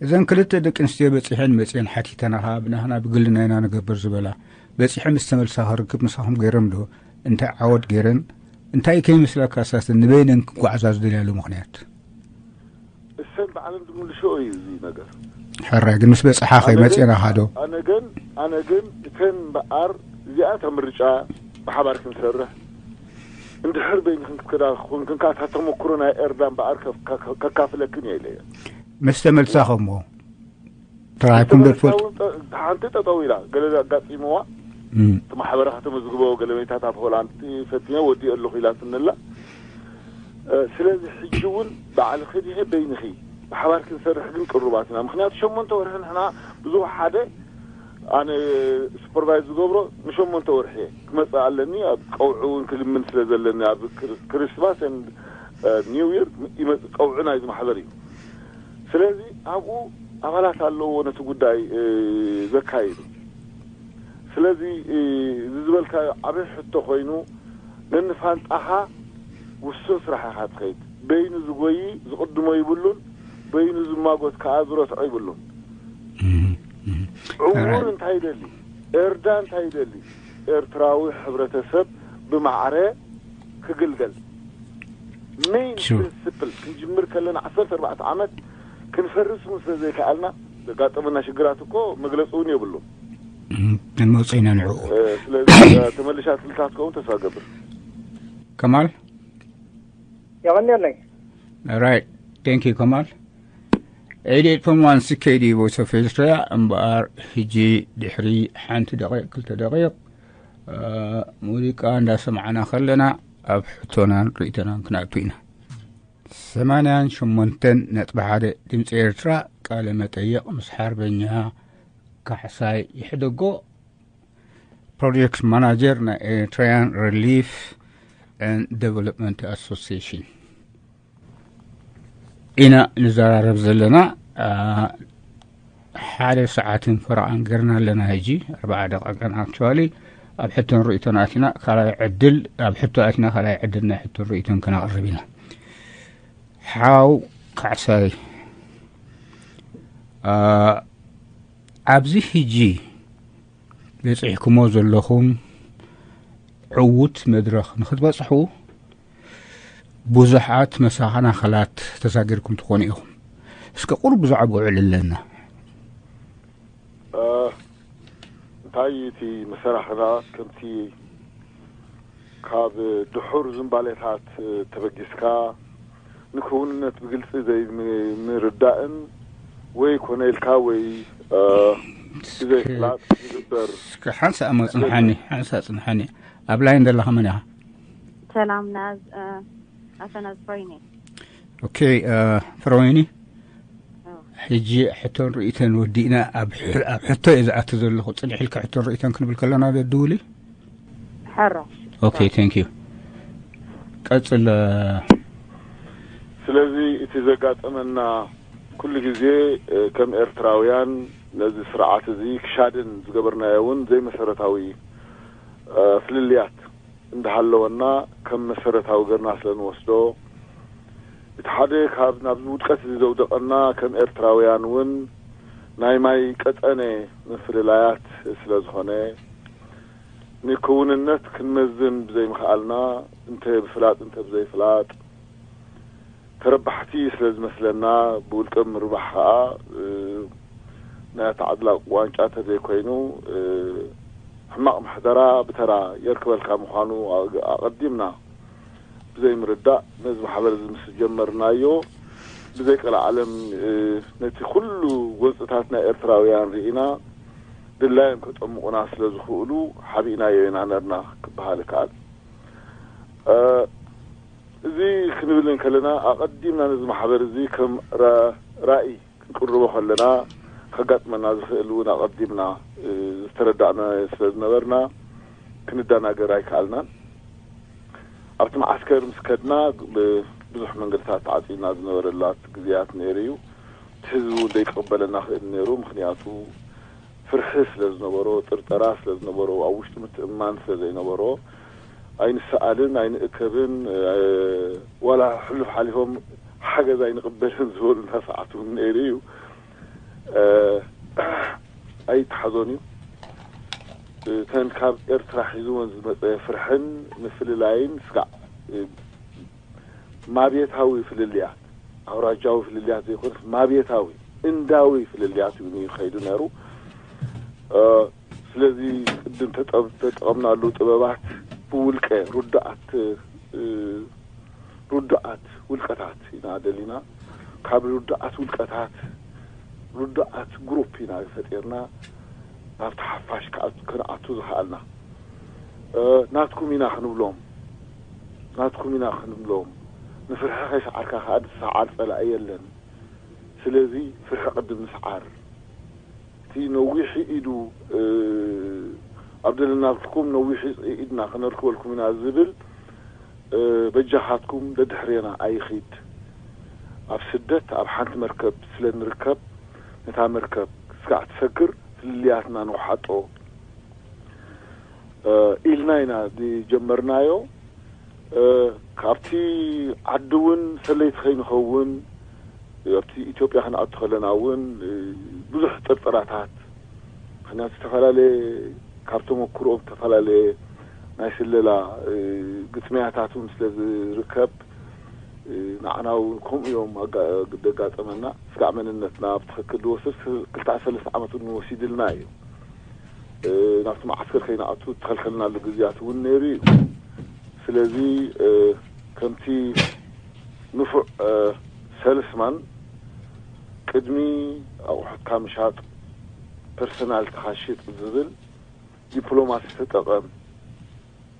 እዘን ክልተ ደቂ ኣንስትዮ በጺሐን መጺአን ሓቲተናኻ፣ ብናህና ብግልና ኢና ንገብር ዝበላ፣ በጺሐ ምስ ተመልሳ ክርክብ ምሳኹም ገይረን ዶ? እንታይ ዓወት ገይረን? እንታይ ከይመስለካ ሳስ ንበይነን ክጓዓዛ ዝደልያሉ ምኽንያት? እሰን በዓለን ዝምልሽኦ እዩ እዚ ነገር። ሕራይ ግን ምስ በጽሓ ከይመጺአናኻ ዶ? ኣነ ግን ኣነ ግን እተን በዓር እዚኣ እታ ምርጫ ብሓባር ክንሰርሕ እንድሕር በይንክን ክትከዳ ኮንክን ከኣ እታ ተመክሮ ናይ ኤርዳ እምበኣር ከካፍለክን እየ ኢለዮ። ምስ ተመልሳኹምዎ ተራኺብኩም ዶ ትፈልጡ? ሓንቲ ጠጠው ኢላ ገለ ኣጋጢምዋ እቲ ማሕበረ ከተመዝግቦ ገለ መይታት ኣብ ሆላንድ ፈትነ ወዲኦ ኣለኹ ኢላ ትንላ። ስለዚ ሕጂ እውን ባዕልኺ ድሄ በይንኺ ብሓባር ክንሰርሕ ግን ቅሩባት ኢና። ምክንያቱ ሸሞንተ ወርሒ ንሕና ብዙሕ ሓደ ኣነ ሱፐርቫይዝ ዝገብሮ ንሸሞንተ ወርሒ ክመፅእ ኣለኒ። ኣብ ቀውዒ እውን ክልምን ስለ ዘለኒ ኣብ ክሪስማስ ኒው ይር ይመፅእ ቀውዒ ናይዚ ማሕበር እዩ። ስለዚ ኣብኡ ኣባላት ኣለዎ ነቲ ጉዳይ ዘካይዱ። ስለዚ እዚ ዝበልካዮ ዓብይ ሕቶ ኮይኑ ነንፋንጣኻ ውሱን ስራሕ ኢኻ ትኸይድ። በይኑ ዝጎይ ዝቕድሞ ይብሉን በይኑ ዝማጎት ከኣ ዝረትዖ ይብሉን። ዕውር እንታይ ይደሊ፣ ኤርዳ እንታይ ይደሊ፣ ኤርትራዊ ሕብረተሰብ ብማዕረ ክግልገል ሜን ፕሪንስፕል ክንጅምር ከለና ዓሰርተ ኣርባዕተ ዓመት ክንፈርስ እውን ስለ ዘይከኣልና ዘጋጠመና ሽግራት እኮ መግለፂ እውን የብሉ። ክንመፁ ኢና ንዕኡ። ስለዚ ተመልሻ ትልካ ትከውን ተስፋ ገብር። ከማል የቐንየለይ። Right. Thank you, Kamal. Eighty-eight point one C K D Voice of Eritrea እምበኣር ሕጂ ድሕሪ ሓንቲ ደቂቕ ክልተ ደቂቕ ሙዚቃ እንዳሰማዕና ከለና ኣብ ሕቶናን ርእይቶናን ክነእቱ ኢና። ሰማንያን ሸሞንተን ነጥቢ ሓደ ድምፂ ኤርትራ ቃለ መጠይቕ ምስ ሓርበኛ ካሕሳይ ይሕደጎ ፕሮጀክት ማናጀር ናይ ኤሪትራያን ሪሊፍ ን ዴቨሎፕመንት ኣሶሲሽን ኢና ንዘራረብ ዘለና። ሓደ ሰዓትን ፈረቓን ገርና ኣለና። ሕጂ ኣርባዓ ደቂቃን ኣክቹዋሊ ኣብ ሕቶን ርእይቶን ኣቲና ካልኣይ ዕድል ኣብ ሕቶ ኣቲና ካልኣይ ዕድል ናይ ሕቶን ርእይቶን ክነቕርብ ኢና። ሓው ካዕሳይ ኣብዚ ሕጂ በጺሕኩሞ ዘለኹም ዕዉት መድረኽ ንኽትበጽሑ ብዙሓት መሳኻናኸላት ተሳጊርኩም ትኾኑ ኢኹም። እስከ ቁሩብ ብዛዕባኡ ዕልለና። እንታይ እቲ መሰራኽና ከምቲ ካብ ድሑር ዝንባሌታት ተበጊስካ ንክውንነት ብግልፂ ዘይምርዳእን ወይ ኮነ ኢልካ ወይ ብዘይፍላጥ ዝግበር ሓንሳ እሞ ፅንሓኒ ሓንሳ ፅንሓኒ ኣብ ላይን ዘለኻ መን ኢኻ? ሰላም ናዝ ኣፈናዝ ኮይኒ። ኦኬ ፍረወይኒ ሕጂ ሕቶን ርእይቶን ወዲእና ኣብ ሕቶ እየ ዝኣቱ ዘለኹ። ፅንሕ ኢልካ ሕቶን ርእይቶን ክንብል ከለና ዶ ድውሊ? ሕራሽ ኦኬ thank you ቀፅል። ስለዚ እቲ ዘጋጠመና ኩሉ ግዜ ከም ኤርትራውያን ነዚ ስርዓት እዚ ክሻድን ዝገበርናዮ እውን ዘይመሰረታዊ ፍልልያት እንዳሃለወና ከም መሰረታዊ ገርና ስለ ንወስዶ እቲ ሓደ ካብ ናብዚ ውድቀት እዚ ዘውደቐና ከም ኤርትራውያን እውን ናይ ማይ ቀጠነ ምፍልላያት ስለ ዝኾነ ንክውንነት ክንመዝን ብዘይምኽኣልና እንተ ብፍላጥ እንተ ብዘይፍላጥ ተረባሕቲ ስለ ዝመስለና ብውልቀ ምርባሕ ከዓ ናይ ኣተዓድላ ዋንጫ ተዘይኮይኑ ሕማቕ ምሕደራ ብተራ የርክበልካ ምዃኑ ኣቐዲምና ብዘይምርዳእ ነዚ ማሕበር እዚ ምስ ጀመርናዮ ብዘይቀልዓለም ነቲ ኩሉ ጎንፅታት ናይ ኤርትራውያን ርኢና ድላዮም ከጠምቑና ስለ ዝኽእሉ ሓቢእናዮ ኢና ነርና ክበሃል ይከኣል። እዚ ክንብል እንከለና ኣቐዲምና ነዚ ማሕበር እዚ ከም ራእይ ክንቅርቦ ከለና ከጋጥመና ዝኽእል እውን ኣቐዲምና ዝተረዳእና ስለ ዝነበርና ክንደናገር ኣይከኣልናን። ኣብቲ መዓስከር ምስ ከድና ብዙሕ መንገድታት ተዓፂና ዝነበረላት ግዜያት ነይሩ እዩ። እቲ ህዝቢ እውን ዘይቅበለና ክእል ነይሩ። ምክንያቱ ፍርሒ ስለ ዝነበሮ፣ ጥርጠራ ስለ ዝነበሮ፣ ኣብ ውሽጡ ምትእምማን ስለ ዘይነበሮ ኣይንሰኣልን ኣይንእከብን ዋላ ሕሉፍ ሓሊፎም ሓገዝ ኣይንቕበልን ዝበሉና ሰዓት እውን ነይሩ እዩ። ኣይተሓዞን እዩ። እተን ካብ ኤርትራ ሒዝወን ዝመጸ ፍርሕን ምፍልላይን ስጋዕ ማብየታዊ ፍልልያት፣ ኣውራጃዊ ፍልልያት ዘይኮነስ ማብየታዊ እንዳዊ ፍልልያት እዩ ከይዱ ነይሩ። ስለዚ ቅድም ተጠቐምናሉ ጥበባት ብውልቀ ርዱኣት ርዱኣት ውልቀታት ኢና ደሊና። ካብ ርዱኣት ውልቀታት ርዱኣት ግሩፕ ኢና ፈጢርና ናብቲ ሓፋሽ ከነኣቱ ዝኸኣልና። ናትኩም ኢና ክንብሎም፣ ናትኩም ኢና ክንብሎም። ንፍርሒ ከይሰዓርካ ከኣ ዝሰዓር ጸላኢ የለን። ስለዚ ፍርሒ ቅድም ንስዓር። እቲ ነዊሕ ኢዱ ኣብ ደለናልኩም ነዊሕ ኢድና ክነርክበልኩም ኢና ዝብል በጃኻትኩም ደድሕሬና ኣይኺድ። ኣብ ስደት ኣብ ሓንቲ መርከብ ስለ ንርከብ ነታ መርከብ ስጋዕ ትሰግር ፍልልያትና ንውሓጦ ኢልና ኢና ዝጀመርናዮ። ካብቲ ዓዲ እውን ሰለይቲ ከይንኸውን ኣብቲ ኢትዮጵያ ክንኣቱ ከለና እውን ብዙሕ ጥርጥራታት፣ ምክንያቱ ዝተፈላለየ ካብ ተመክሮኦም ዝተፈላለየ ናይ ስለላ ግጥምያታት እውን ስለ ዝርከብ ንዓና እውን ከምኡ እዮም ደጋጠመና። ስጋዕ መንነትና ብትኽክል ዝወስድ ክልተ ሰለስተ ዓመት እውን ወሲድልና እዩ። ናብቲ መዓስከር ከይንኣቱ ዝተኸልከልናሉ ግዜያት እውን ነይሩ እዩ። ስለዚ ከምቲ ንፉዕ ሰልስማን ቅድሚ ኣቑሑትካ ምሻጥ ፐርሰናልትኻ ሽጥ ዝብል ዲፕሎማሲ ተጠቐም፣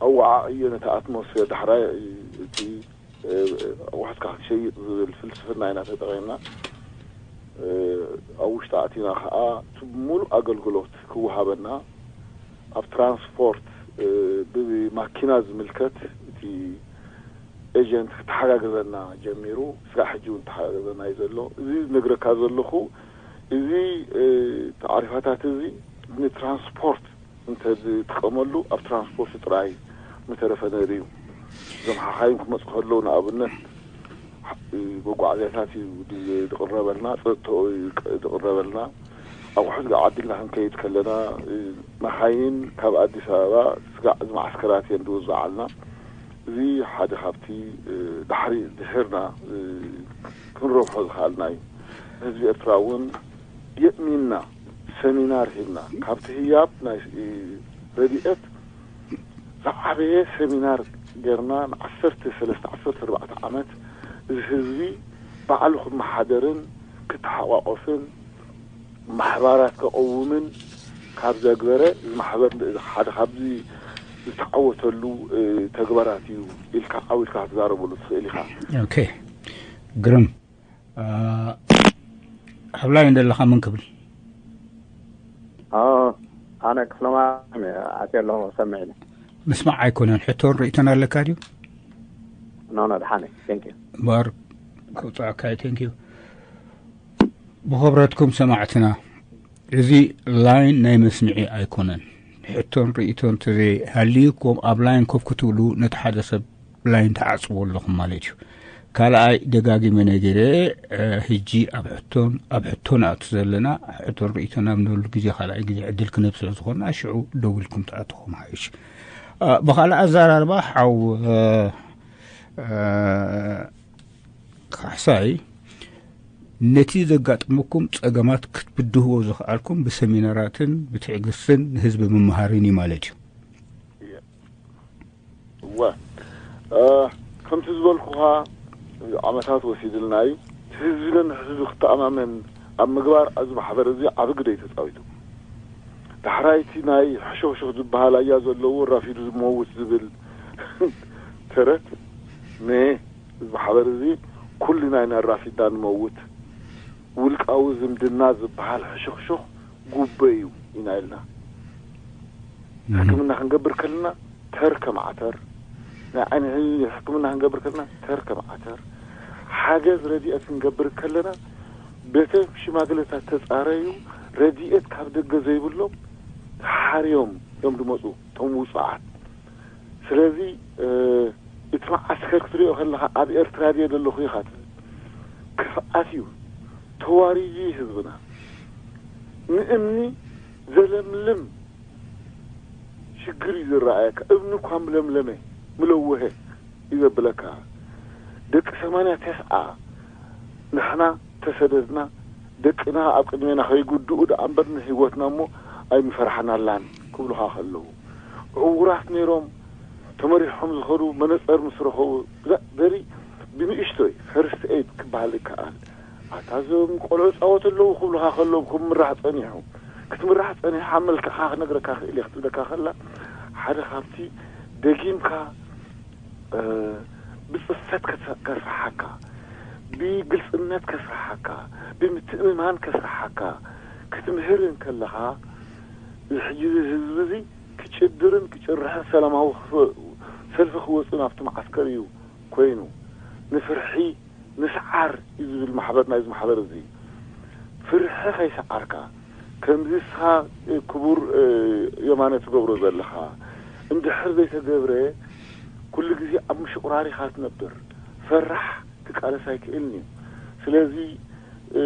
ኣወዓዕዮ ነቲ ኣትሞስፌር፣ ዳሕራይ እቲ ኣቑሑትካ ክትሸይጥ ዝብል ፍልስፍና ኢና ተጠቒምና። ኣብ ውሽጢ ኣእቲና ከዓ እቲ ሙሉእ ኣገልግሎት ክወሃበና ኣብ ትራንስፖርት ብማኪና ዝምልከት እቲ ኤጀንት ክተሓጋገዘና ጀሚሩ፣ ስጋዕ ሕጂ እውን ተሓጋገዘና እዩ ዘሎ። እዚ ዝነግረካ ዘለኹ እዚ ታዕሪፋታት እዚ ንትራንስፖርት እንተ ዝጥቀመሉ ኣብ ትራንስፖርት ጥራይ ምተረፈ ነይሩ እዩ። እዞም ሓኻይም ክመፁ ከለዉ ንኣብነት መጓዓዝያታት እዩ ዝቕረበልና፣ ፀጥታኡ ዝቕረበልና። ኣቑሑት ጋዕ ዓዲልና ክንከይድ ከለና መኻይን ካብ ኣዲስ ኣበባ ስጋዕ እዚ መዓስከራት እየን ዝውዝዓልና። እዚ ሓደ ካብቲ ዳሕሪ ድሕርና ክንረብሖ ዝኸኣልና እዩ። ህዝቢ ኤርትራ እውን የእሚንና ሰሚናር ሂብና ካብቲ ህያብ ናይ ረድኤት ዝዓበየ ሰሚናር ጌርና ንዓሰርተ ሰለስተ ዓሰርተ ኣርባዕተ ዓመት እዚ ህዝቢ ባዕሉ ክመሓደርን ክተሓቋቆፍን ማሕባራት ከቐውምን ካብ ዘግበረ እዚ ማሕበር ሓደ ካብዚ ዝተዓወተሉ ተግባራት እዩ ኢልካ ዓው ኢልካ ክትዛረበሉ ትኽእል ኢኻ። ኦኬ ግርም። ኣብ ላይን ዘለኻ መን ክብል? ኣነ ክፍለማርያም እየ ኣትየ ኣለኹ ሰምዒኒ። ምስማዕ ኣይኮነን ሕቶን ርእይቶን ኣለካ ድዩ? ኖ ኖ ደሓነ። Thank you። እምበኣር ከውፅኣካ እዩ። Thank you። ብኽብረትኩም ሰማዕትና፣ እዚ ላይን ናይ መስምዒ ኣይኮነን። ሕቶን ርእይቶን ተዘይሃልዩኩም ኣብ ላይን ኮፍ ክትብሉ ነቲ ሓደ ሰብ ላይን ትዓጽዎ ኣለኹም ማለት እዩ። ካልኣይ ደጋጊመ ነጊረ፣ ሕጂ ኣብ ሕቶን ኣብ ሕቶ ንኣቱ ዘለና፣ ሕቶን ርእይቶን ኣብ ንብሉ ግዜ ካልኣይ ግዜ ዕድል ክነብ ስለ ዝኾንና ሽዑ ደው ኢልኩም ትኣትኹም ሓይሽ። ብኻልእ ኣዘራርባ ሓው ካሕሳይ ነቲ ዘጋጥመኩም ጸገማት ክትብድህዎ ዝኸኣልኩም ብሰሚናራትን ብትዕግስትን ንህዝቢ ምምሃርን እዩ ማለት እዩ። እወ ከምቲ ዝበልኩኻ ዓመታት ወሲድልና እዩ። ህዝቢ ነንሕዝቢ ክተኣማመን ኣብ ምግባር ኣብዚ ማሕበር እዚ ዓቢ ግደ እዩ ተፃዊቱ። ዳሕራይ እቲ ናይ ሕሾኽሾኽ ዝበሃል ኣያ ዘለዎ ኣራፊዱ ዝመውት ዝብል ተረት ነ እዚ ማሕበር እዚ ኩልና ኢና ኣራፊድና ንመውት። ውልቃዊ ዝምድና ዝበሃል ሕሹኽሹኽ ጉበ እዩ ኢና ኢልና። ሕክምና ክንገብር ከለና ተር ከም ዓተር፣ ናይ ዓይኒ ሕክምና ክንገብር ከለና ተር ከም ዓተር፣ ሓገዝ ረድኤት ክንገብር ከለና በተም ሽማግለታት ተፃረዩ ረድኤት ካብ ደገ ዘይብሎም ተሓርዮም እዮም ዝመፁ እቶም ውፁዓት። ስለዚ እቲ መዓስከር ክትሪኦ ከለኻ ኣብ ኤርትራ ድየ ዘለኹ ኢኻ ትብል። ክፍኣት እዩ። ተዋሪዱ እዩ ህዝብና። ንእምኒ ዘለምልም ሽግር እዩ ዝረኣየካ። እምኒ እኳ ምለምለመ፣ ምለወሀ እዩ ዘብለካ። ደቂ ሰማንያ ተስዓ ንሕና ተሰደድና፣ ደቅና ኣብ ቅድሜና ከይጉድኡ ደኣ እምበር ንህይወትና እሞ ኣይምፈርሓናላን ክብሉኻ ከለዉ፣ ዕዉራት ነይሮም ተመሪሖም ዝኸዱ መነጸር ምስ ረኸቡ፣ ዘ-፣ very ብንእሽቶይ ፈርስት ኤድ ክበሃል ይከኣል። ኣታ እዞም ቆልዑ ጻወት ኣለዉ ክብሉኻ ከለዉ ክምራሕ ጸኒሑ። ክትምራሕ ጸኒሓ መልክዕካ ክነግረካ ክእል እየ ክትብለካ ከላ፣ ሓደ ካብቲ ደጊምካ፣ እ፣ ብጽፈት ከስ-፣ ከስርሓካ፣ ብግልጽነት ከስርሓካ፣ ብምትእምማን ከስርሓካ ክትምህር እንከለኻ፣ እዚ ሕጂ እዚ ህዝቢ እዚ ክጭድርን ክጭርሕን ሰላማዊ ክፍ-፣ ሰልፊ ክወጽእ ናብቲ መዓስከር እዩ ኮይኑ። ንፍርሒ ንስዓር እዩ ዝብል ማሕበር፣ ናይዚ ማሕበር እዚ። ፍርሒ ከይሰዓርካ፣ ከምዚ እስኻ፣ እ፣ ክቡር፣ እ፣ የማነ ትገብሮ ዘለኻ እንድሕር ዘይተገብረ፣ ኩሉ ግዜ ኣብ ምሽቑራር ኢኻ ትነብር። ፈራሕ ክቃለስ ኣይክእልን እዩ። ስለዚ፣ እ፣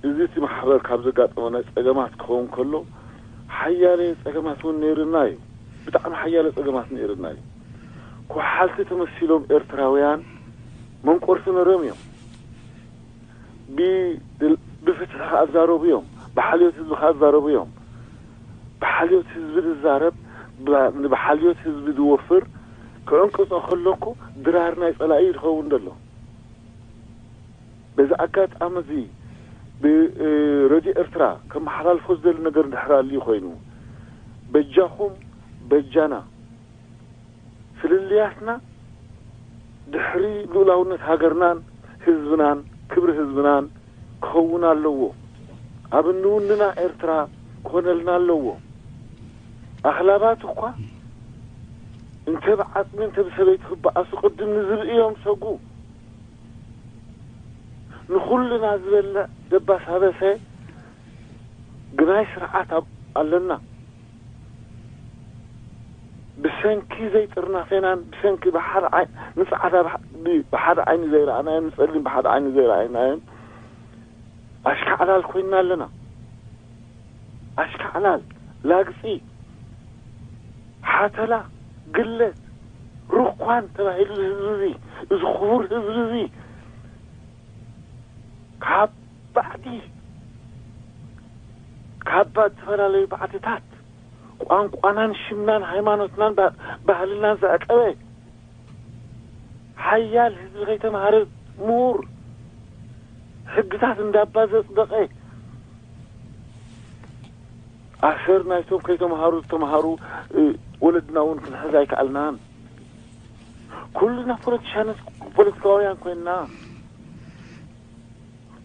እዚ እቲ ማሕበር ካብ ዘጋጠመ ናይ ጸገማት ክኸውን ከሎ፣ ሓያለ ጸገማት እውን ነይርና እዩ። ብጣዕሚ ሓያለ ጸገማት ነይርና እዩ። ኮሓልቲ ተመሲሎም ኤርትራውያን መንቆርቲ ነይሮም እዮም። ብ-፣ ብፍትሒ ክኣዛረቡ እዮም። ብሓልዮት ህዝቢ ክኣዛረቡ እዮም። ብሓልዮት ህዝቢ ዝዛረብ፣ ብ-፣ ንብሓልዮት ህዝቢ ዝወፍር ክዕንቅጾ ከሎ እኮ ድራር ናይ ጸላኢ እዩ ዝኸውን ዘሎ። በዚ ኣጋጣሚ እዚ ብ-፣ እ፣ ሬድዮ ኤርትራ ከመሓላልፎ ዝደሊ ነገር እንድሕር ኣልዩ ኮይኑ፣ በጃኹም በጃና ፍልልያትና ድሕሪ ልኡላውነት ሃገርናን ህዝብናን ክብሪ ህዝብናን ክኸውን ኣለዎ። ኣብ እንውንና ኤርትራ ክኾነልና ኣለዎ። ኣኽላባት እኳ እንተ ብዓጽሚ እንተ ብሰበይቲ ክበኣሱ ቅድም ንዝርኢ እዮም ሰጉ። ንኹልና ዝበልዕ ደባስ ኣበሰ ግናይ ስርዓት ኣብ-፣ ኣለና። ብሰንኪ ዘይጥርናፌናን ብሰንኪ ብሓደ ዓይ-፣ ንጻዕዳ ብሓ-፣ ብ-፣ ብሓደ ዓይኒ ዘይረኣናዮን ንጸሊም ብሓደ ዓይኒ ዘይረኣናዮን ኣሽካዕላል ኮይንና ኣለና። ኣሽካዕላል፣ ላግጺ፣ ሓተላ፣ ግለት፣ ሩኳን ተባሂሉ ህዝቢ እዚ፣ እዚ ክቡር ህዝቢ እዚ ካብ ባዕዲ፣ ካብ ዝተፈላለዩ ባዕድታት ቋንቋናን ሽምናን ሃይማኖትናን ባ-፣ ባህልናን ዘዕቀበ ሓያል ህዝቢ ከይተምሃረ ምሁር ሕግታት እንዳባ ዘጽደቐ ኣሰር ናይቶም ከይተምሃሩ ዝተምሃሩ፣ እ፣ ወለድና እውን ክንሕዝ ኣይከኣልናን። ኩልና ፖለቲሻንስ ፖለቲካውያን ኮይንና፣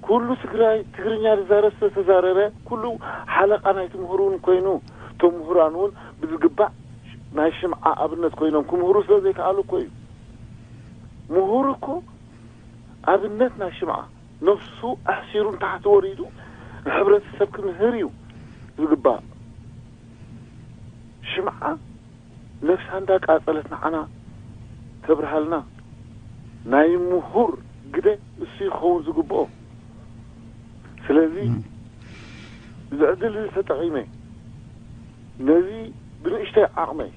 ኩሉ ትግራይ ትግርኛ ዝዛረብ ዝተዛረበ፣ ኩሉ ሓለቓ ናይ ትምህሩ እውን ኮይኑ፣ እቶም ምሁራን እውን ብዝግባእ ናይ ሽምዓ ኣብነት ኮይኖም ክምህሩ ስለ ዘይከኣሉ እኮ እዩ። ምሁር እኮ ኣብነት ናይ ሽምዓ፣ ነፍሱ ኣሕሲሩ ንታሕቲ ወሪዱ ንሕብረተሰብ ክምህር እዩ ዝግባእ። ሽምዓ ነፍሳ እንዳቃጸለት ንዓና ተብርሃልና። ናይ ምሁር ግደ እሱ ይኸውን ዝግብኦ። ስለዚ፣ እም። እዚ ዕድል እዚ ተጠቒመ፣ ነዚ ብንእሽተይ ዓቕመይ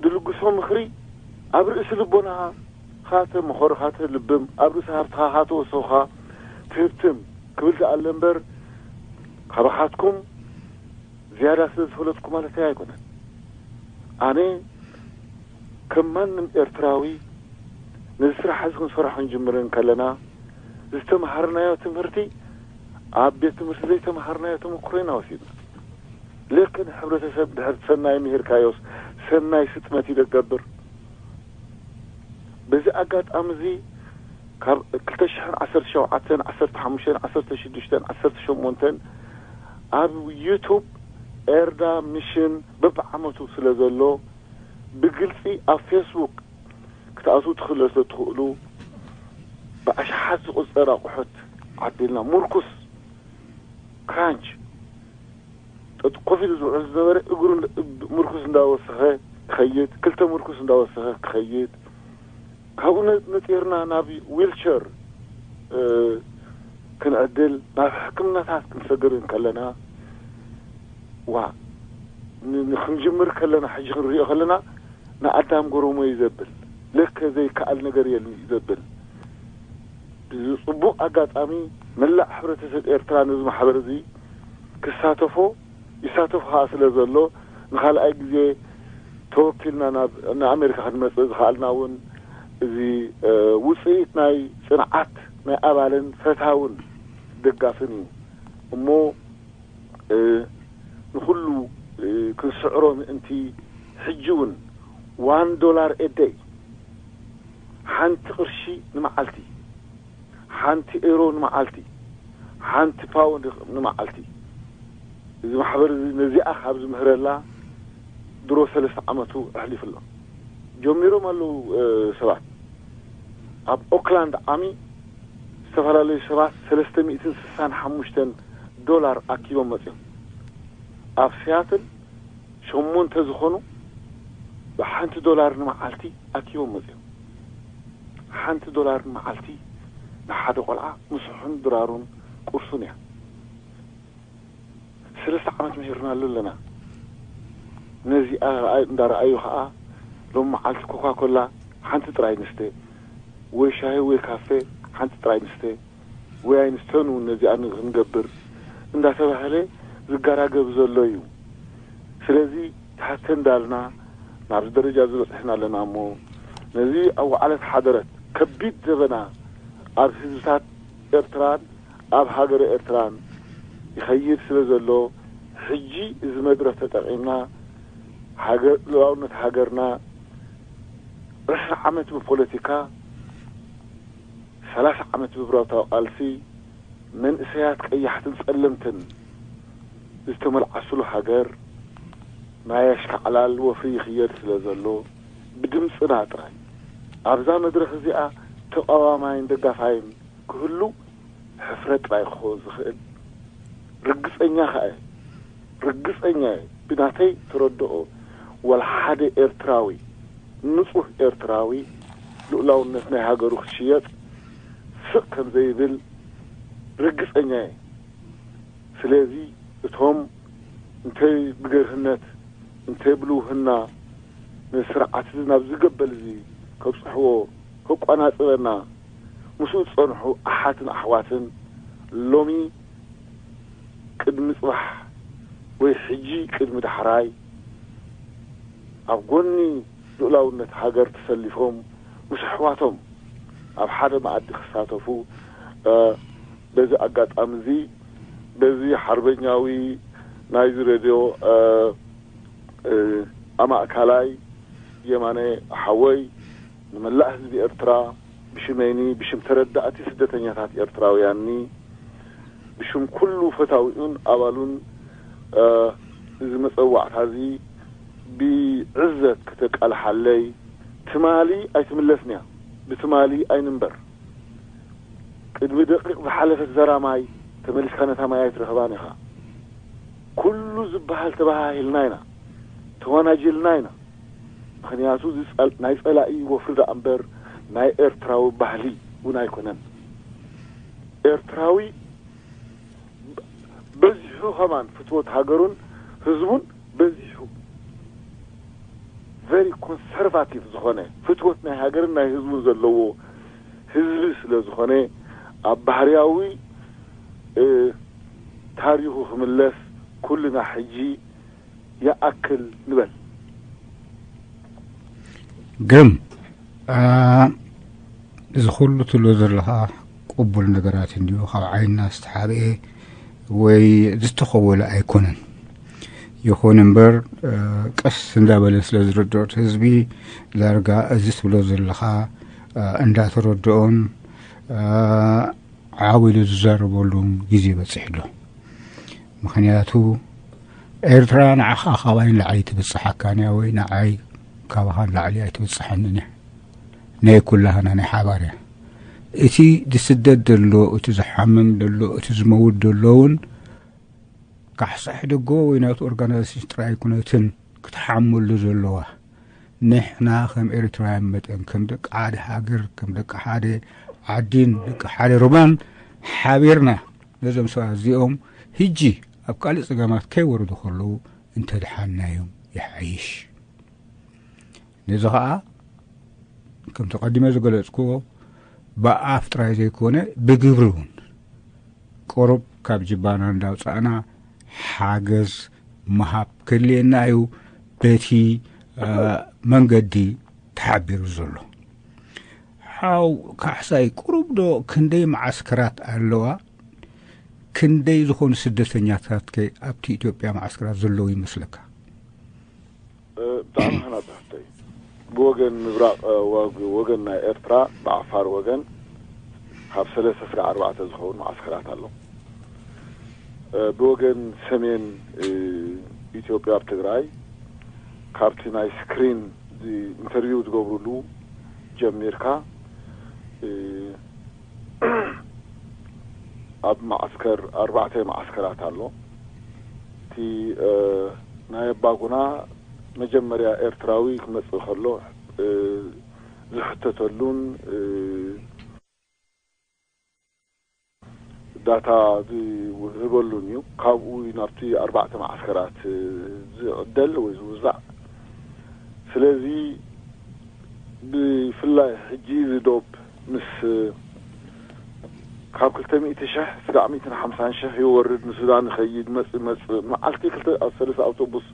ድልግሶ ምኽሪ፣ ኣብ ርእሲ ልቦናኻ ተመኾርኻ ተልብም፣ ኣብ ርእሲ ሃብትኻ ተወሰኻ ትህብትም ክብል ዝኣለ እምበር፣ ካባኻትኩም ዝያዳ ስለ ዝፈለጥኩ ማለተይ ኣይኮነን። ኣነ ከም ማንም ኤርትራዊ ነዚ ስራሕ እዚ ክንሰርሖ ክንጅምር እንከለና፣ ዝተምሃርናዮ ትምህርቲ ኣብ ቤት ትምህርቲ ዘይተምሃርናዮ ተመክሮ ኢና ወሲድና። ልክዕ ንሕብረተሰብ ድሕሪ ሰናይ ምሂርካዮስ ሰናይ ስጥመት እዩ ደገብር። በዚ ኣጋጣሚ እዚ ካብ ክልተ ሽሕን ዓሰርተ ሸውዓተን፣ ዓሰርተ ሓሙሽተን፣ ዓሰርተ ሽዱሽተን፣ ዓሰርተ ሸሞንተን ኣብ ዩቱብ ኤርዳ ሚሽን በብዓመቱ ስለ ዘሎ ብግልጺ ኣብ ፌስቡክ ክትኣትዉ ትኽእሉ ስለ ትኽእሉ ብኣሽሓት ዝቑጸር ኣቑሑት ዓዲልና። ሙርኩስ ክራንች ጠጥ-፣ ኮፍ ኢሉ ዝውዕል ዝነበረ እግሩ እንዳ-፣ ሙርኩስ እንዳወሰኸ ክኸይድ፣ ክልተ ሙርኩስ እንዳወሰኸ ክኸይድ፣ ካብኡ ነ-፣ ነጢርና ናብ ዊልቸር፣ እ፣ ክንዕድል ናብ ሕክምናታት ክንሰግር እንከለና፣ ዋ ንክንጅምር ከለና፣ ሕጂ ክንሪኦ ከለና ንኣዳም ጎረሞ እዩ ዘብል፣ ለከ ዘይከኣል ነገር የሉ እዩ ዘብል። ብፅቡቕ ኣጋጣሚ መላእ ሕብረተሰብ ኤርትራ ነዚ ማሕበር እዚ ክሳተፎ ይሳተፉ ከዓ ስለ ዘሎ፣ ንኻልኣይ ግዜ ተወኪልና ናብ ንኣሜሪካ ክንመፅእ ዝኸኣልና እውን እዚ ውፅኢት ናይ ፅንዓት ናይ ኣባልን ፈታውን ደጋፍን እዩ። እሞ ንኩሉ ክንስዕሮ ምእንቲ፣ ሕጂ እውን ዋን ዶላር ኤደይ፣ ሓንቲ ቅርሺ ንመዓልቲ፣ ሓንቲ ኤሮ ንመዓልቲ፣ ሓንቲ ፓውንድ ንመዓልቲ፣ እዚ ማሕበር እዚ ነዚኣ ካብ ዝምህረላ ድሮ ሰለስተ ዓመቱ ኣሕሊፉ ኣሎ። ጀሚሮም ኣለዉ ሰባት። ኣብ ኦክላንድ ዓሚ ዝተፈላለዩ ሰባት ሰለስተ ሚእትን ስሳን ሓሙሽተን ዶላር ኣኪቦም መፅዮም። ኣብ ሲያትል ሸሞንተ ዝኾኑ ብሓንቲ ዶላር ንመዓልቲ ኣኪቦም መፅዮም። ሓንቲ ዶላር ንመዓልቲ ንሓደ ቆልዓ ምስሑን ድራሩን ቁርሱን እያ። ሰለስተ ዓመት ምሂርናሉ ኣለና። ነዚኣ ረኣይ- እንዳረኣዩ ከዓ ሎም መዓልቲ ኮካ ኮላ ሓንቲ ጥራይ ንስተ፣ ወይ ሻሂ ወይ ካፌ ሓንቲ ጥራይ ንስተ፣ ወይ ኣይንስተን እውን ነዚኣ ን- ክንገብር እንዳተባህለ ዝጋራገብ ዘሎ እዩ። ስለዚ ትሓተ እንዳልና ናብዚ ደረጃ እዚ በፂሕና ኣለና። እሞ ነዚ ኣዋዓለት ሓደረት ከቢድ ዘበና ኣብ ህዝብታት ኤርትራን ኣብ ሃገረ ኤርትራን ይኸይድ ስለ ዘሎ፣ ሕጂ እዚ መድረኽ ተጠቒምና ሃገር- ልኡላውነት ሃገርና ዕስራ ዓመት ብፖለቲካ፣ ሰላሳ ዓመት ብብረታዊ ቃልሲ፣ መንእሰያት ቀያሕትን ጸለምትን ዝተመልዓስሉ ሃገር ናይ ኣሽካዕላል ወፍሪ ይኽየድ ስለ ዘሎ፣ ብድምጽና ጥራይ ኣብዛ መድረኽ እዚኣ ተቓዋማይን ደጋፋይን ክህሉ ሕፍረት ጥራይ ክኸውን ዝኽእል። ርግጸኛ ከኣ እየ፣ ርግጸኛ እየ፣ ብናተይ ተረድኦ፣ ወላ ሓደ ኤርትራዊ፣ ንጹህ ኤርትራዊ፣ ልኡላውነት ናይ ሃገሩ ክትሽየጥ ስቕ ከም ዘይብል ርግጸኛ እየ። ስለዚ እቶም እንተ ብገርህነት እንተ ብልውህና ነዚ ስርዓት እዚ ናብዚ ገበል እዚ ከብጽሕዎ፣ ከቋናጽበና ምስኡ ዝጸንሑ ኣሓትን ኣሕዋትን ሎሚ ቅድሚ ጽባሕ ወይ ሕጂ ቅድሚ ዳሕራይ ኣብ ጎኒ ልኡላውነት ሃገር ተሰሊፎም ምስ ኣሕዋቶም ኣብ ሓደ መኣዲ ክሳተፉ፣ እ፣ በዚ ኣጋጣሚ እዚ በዚ ሓርበኛዊ ናይዚ ሬድዮ፣ እ፣ እ፣ ኣማእካላይ የማነ ሓወይ፣ ንመላእ ህዝቢ ኤርትራ ብሽመይኒ፣ ብሽም ተረዳእቲ ስደተኛታት ኤርትራውያንኒ፣ ብሽም ኩሉ ፈታዊኡን ኣባሉን፣ እ፣ እዚ መጸዋዕታ እዚ ብዕዘት ከተቃልሓለይ፣ ትማሊ ኣይትምለስን እያ፣ ብትማሊ ኣይንንበር። ቅድሚ ደቂቕ ዝሓለፈት ዘራ ማይ ተመሊስካ ነታ ማይ ኣይትረኽባን ኢኻ። ኩሉ ዝበሃል ተበሃሂልና ኢና፣ ተወናጅልና ኢና። ምኽንያቱ እዚ ጸል- ናይ ጸላኢ ወፍሪ ደኣ እምበር ናይ ኤርትራዊ ባህሊ እውን ኣይኮነን። ኤርትራዊ በዚሑ ከማን ፍትወት ሃገሩን ህዝቡን በዚሑ፣ ቨሪ ኮንሰርቫቲቭ ዝኾነ፣ ፍትወት ናይ ሃገርን ናይ ህዝቡን ዘለዎ ህዝቢ ስለ ዝኾነ፣ ኣብ ባህርያዊ፣ እ፣ ታሪኹ ክምለስ ኩልና ሕጂ ይኣክል ንበል። ግርም፣ እ፣ እዚ ኩሉ ትብሎ ዘለኻ ቅቡል ነገራት እንድዩ፣ ካብ ዓይንና ዝተሓብኤ ወይ ዝተኸወለ ኣይኮነን። ይኹን እምበር፣ እ፣ ቀስ እንዳበለ ስለ ዝርድኦ እቲ ህዝቢ፣ ዳርጋ እዚ ትብሎ ዘለኻ፣ እ፣ እንዳተረድኦን፣ እ፣ ዓው ኢሉ ዝዛረበሉን ግዜ በጺሑ ኣሎ። ምኽንያቱ፣ ኤርትራ ንዓኻ ካባይ ንላዕሊ ትብጽሓካን እያ፣ ወይ ንዓይ ካባኻ ንላዕሊ ኣይትብጽሓንን እያ። ናይ ኩላህና ናይ ሓባር እያ። እቲ ዝስደድ ዘሎ፣ እቲ ዝሓምም ዘሎ፣ እቲ ዝመውት ዘሎ እውን ካሕሳ ሕደጎ ወይ ናቱ ኦርጋናይዜሽን ጥራይ ኣይኮነትን ክትሓመሉ ዘለዋ። ንሕና ከም ኤርትራውያን መጠን፣ ከም ደቂ ሓደ ሃገር፣ ከም ደቂ ሓደ ዓዲን ደቂ ሓደ ሩባን፣ ሓቢርና ነዞም ሰባት እዚኦም ሕጂ ኣብ ካልእ ጸገማት ከይወርዱ ከለዉ እንተድሓንናዮም ይሓይሽ። ነዚ ኸኣ ከምቲ ቀዲመ ዝገለጽክዎ ብኣፍ ጥራይ ዘይኮነ ብግብሪ እውን ቁሩብ ካብ ጅባና እንዳውጻእና ሓገዝ ምሃብ ከድልየና እዩ። በቲ መንገዲ ተሓቢሩ ዘሎ ሓው ካሕሳይ ቁሩብ ዶ ክንደይ መዓስከራት ኣለዋ? ክንደይ ዝኾኑ ስደተኛታት ከ ኣብቲ ኢትዮጵያ መዓስከራት ዘለዉ ይመስለካ? ብጣዕሚ ሃናጺ ሕቶ እዩ። ብወገን ምብራቕ ወገን ናይ ኤርትራ ብዓፋር ወገን ካብ ሰለስተ ስጋዕ ኣርባዕተ ዝኸውን መዓስከራት ኣሎ። ብወገን ሰሜን ኢትዮጵያ ኣብ ትግራይ ካብቲ ናይ ስክሪን ኢንተርቪው ዝገብሩሉ ጀሚርካ ኣብ መዓስከር ኣርባዕተ መዓስከራት ኣሎ። እቲ ናይ ኣባጉና መጀመርያ ኤርትራዊ ክመጽእ ከሎ ዝሕተተሉን ዳታ ዝህበሉን እዩ። ካብኡ ናብቲ ኣርባዕተ መዓስከራት ዝዕደል ወይ ዝውዛዕ። ስለዚ ብፍላይ ሕጂ እዚ ዶብ ምስ ካብ ክልተ ሚእቲ ሽሕ ስጋዕ ሚእትን ሓምሳን ሽሕ ይወርድ፣ ንሱዳን ይኸይድ፣ መጽእ መጽእ መዓልቲ ክልተ ኣብ ሰለስተ ኣውቶቡስ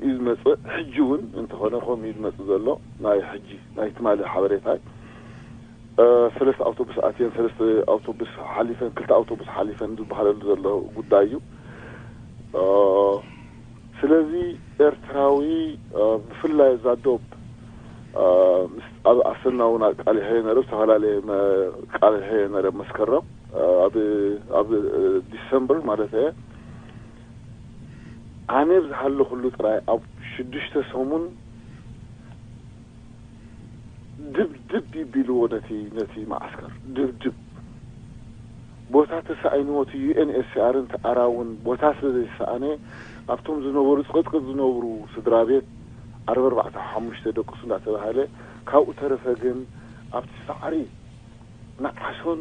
እዩ ዝመጽእ። ሕጂ እውን እንተኾነ ከምኡ እዩ ዝመጽእ ዘሎ። ናይ ሕጂ ናይ ትማሊ ሓበሬታይ ሰለስተ ኣውቶቡስ ኣትየን ሰለስተ ኣውቶቡስ ሓሊፈን ክልተ ኣውቶቡስ ሓሊፈን ዝበሃለሉ ዘሎ ጉዳይ እዩ። ስለዚ ኤርትራዊ ብፍላይ እዛ ዶብ ኣብ ኣሰና እውን ኣቃሊሐ ነረ ዝተፈላለየ ኣቃሊሐ ነረ መስከረም ኣብ ዲሰምበር ማለት እየ። ኣነ ብዝሃለኹሉ ጥራይ ኣብ ሽዱሽተ ሰሙን ድብድብ ይቢልዎ ነቲ ነቲ መዓስከር ድብድብ ቦታ ተሳኢንዎ እቲ ዩኤንኤስሲኣርን ተኣራውን ቦታ ስለ ዘይሰኣነ ኣብቶም ዝነበሩ ጽቕጥቅጥ ዝነብሩ ስድራ ቤት ዓርቢ ኣርባዕተ ሓሙሽተ ደቅሱ እንዳተባሃለ ካብኡ ተረፈ ግን ኣብቲ ሳዕሪ ንዓሶን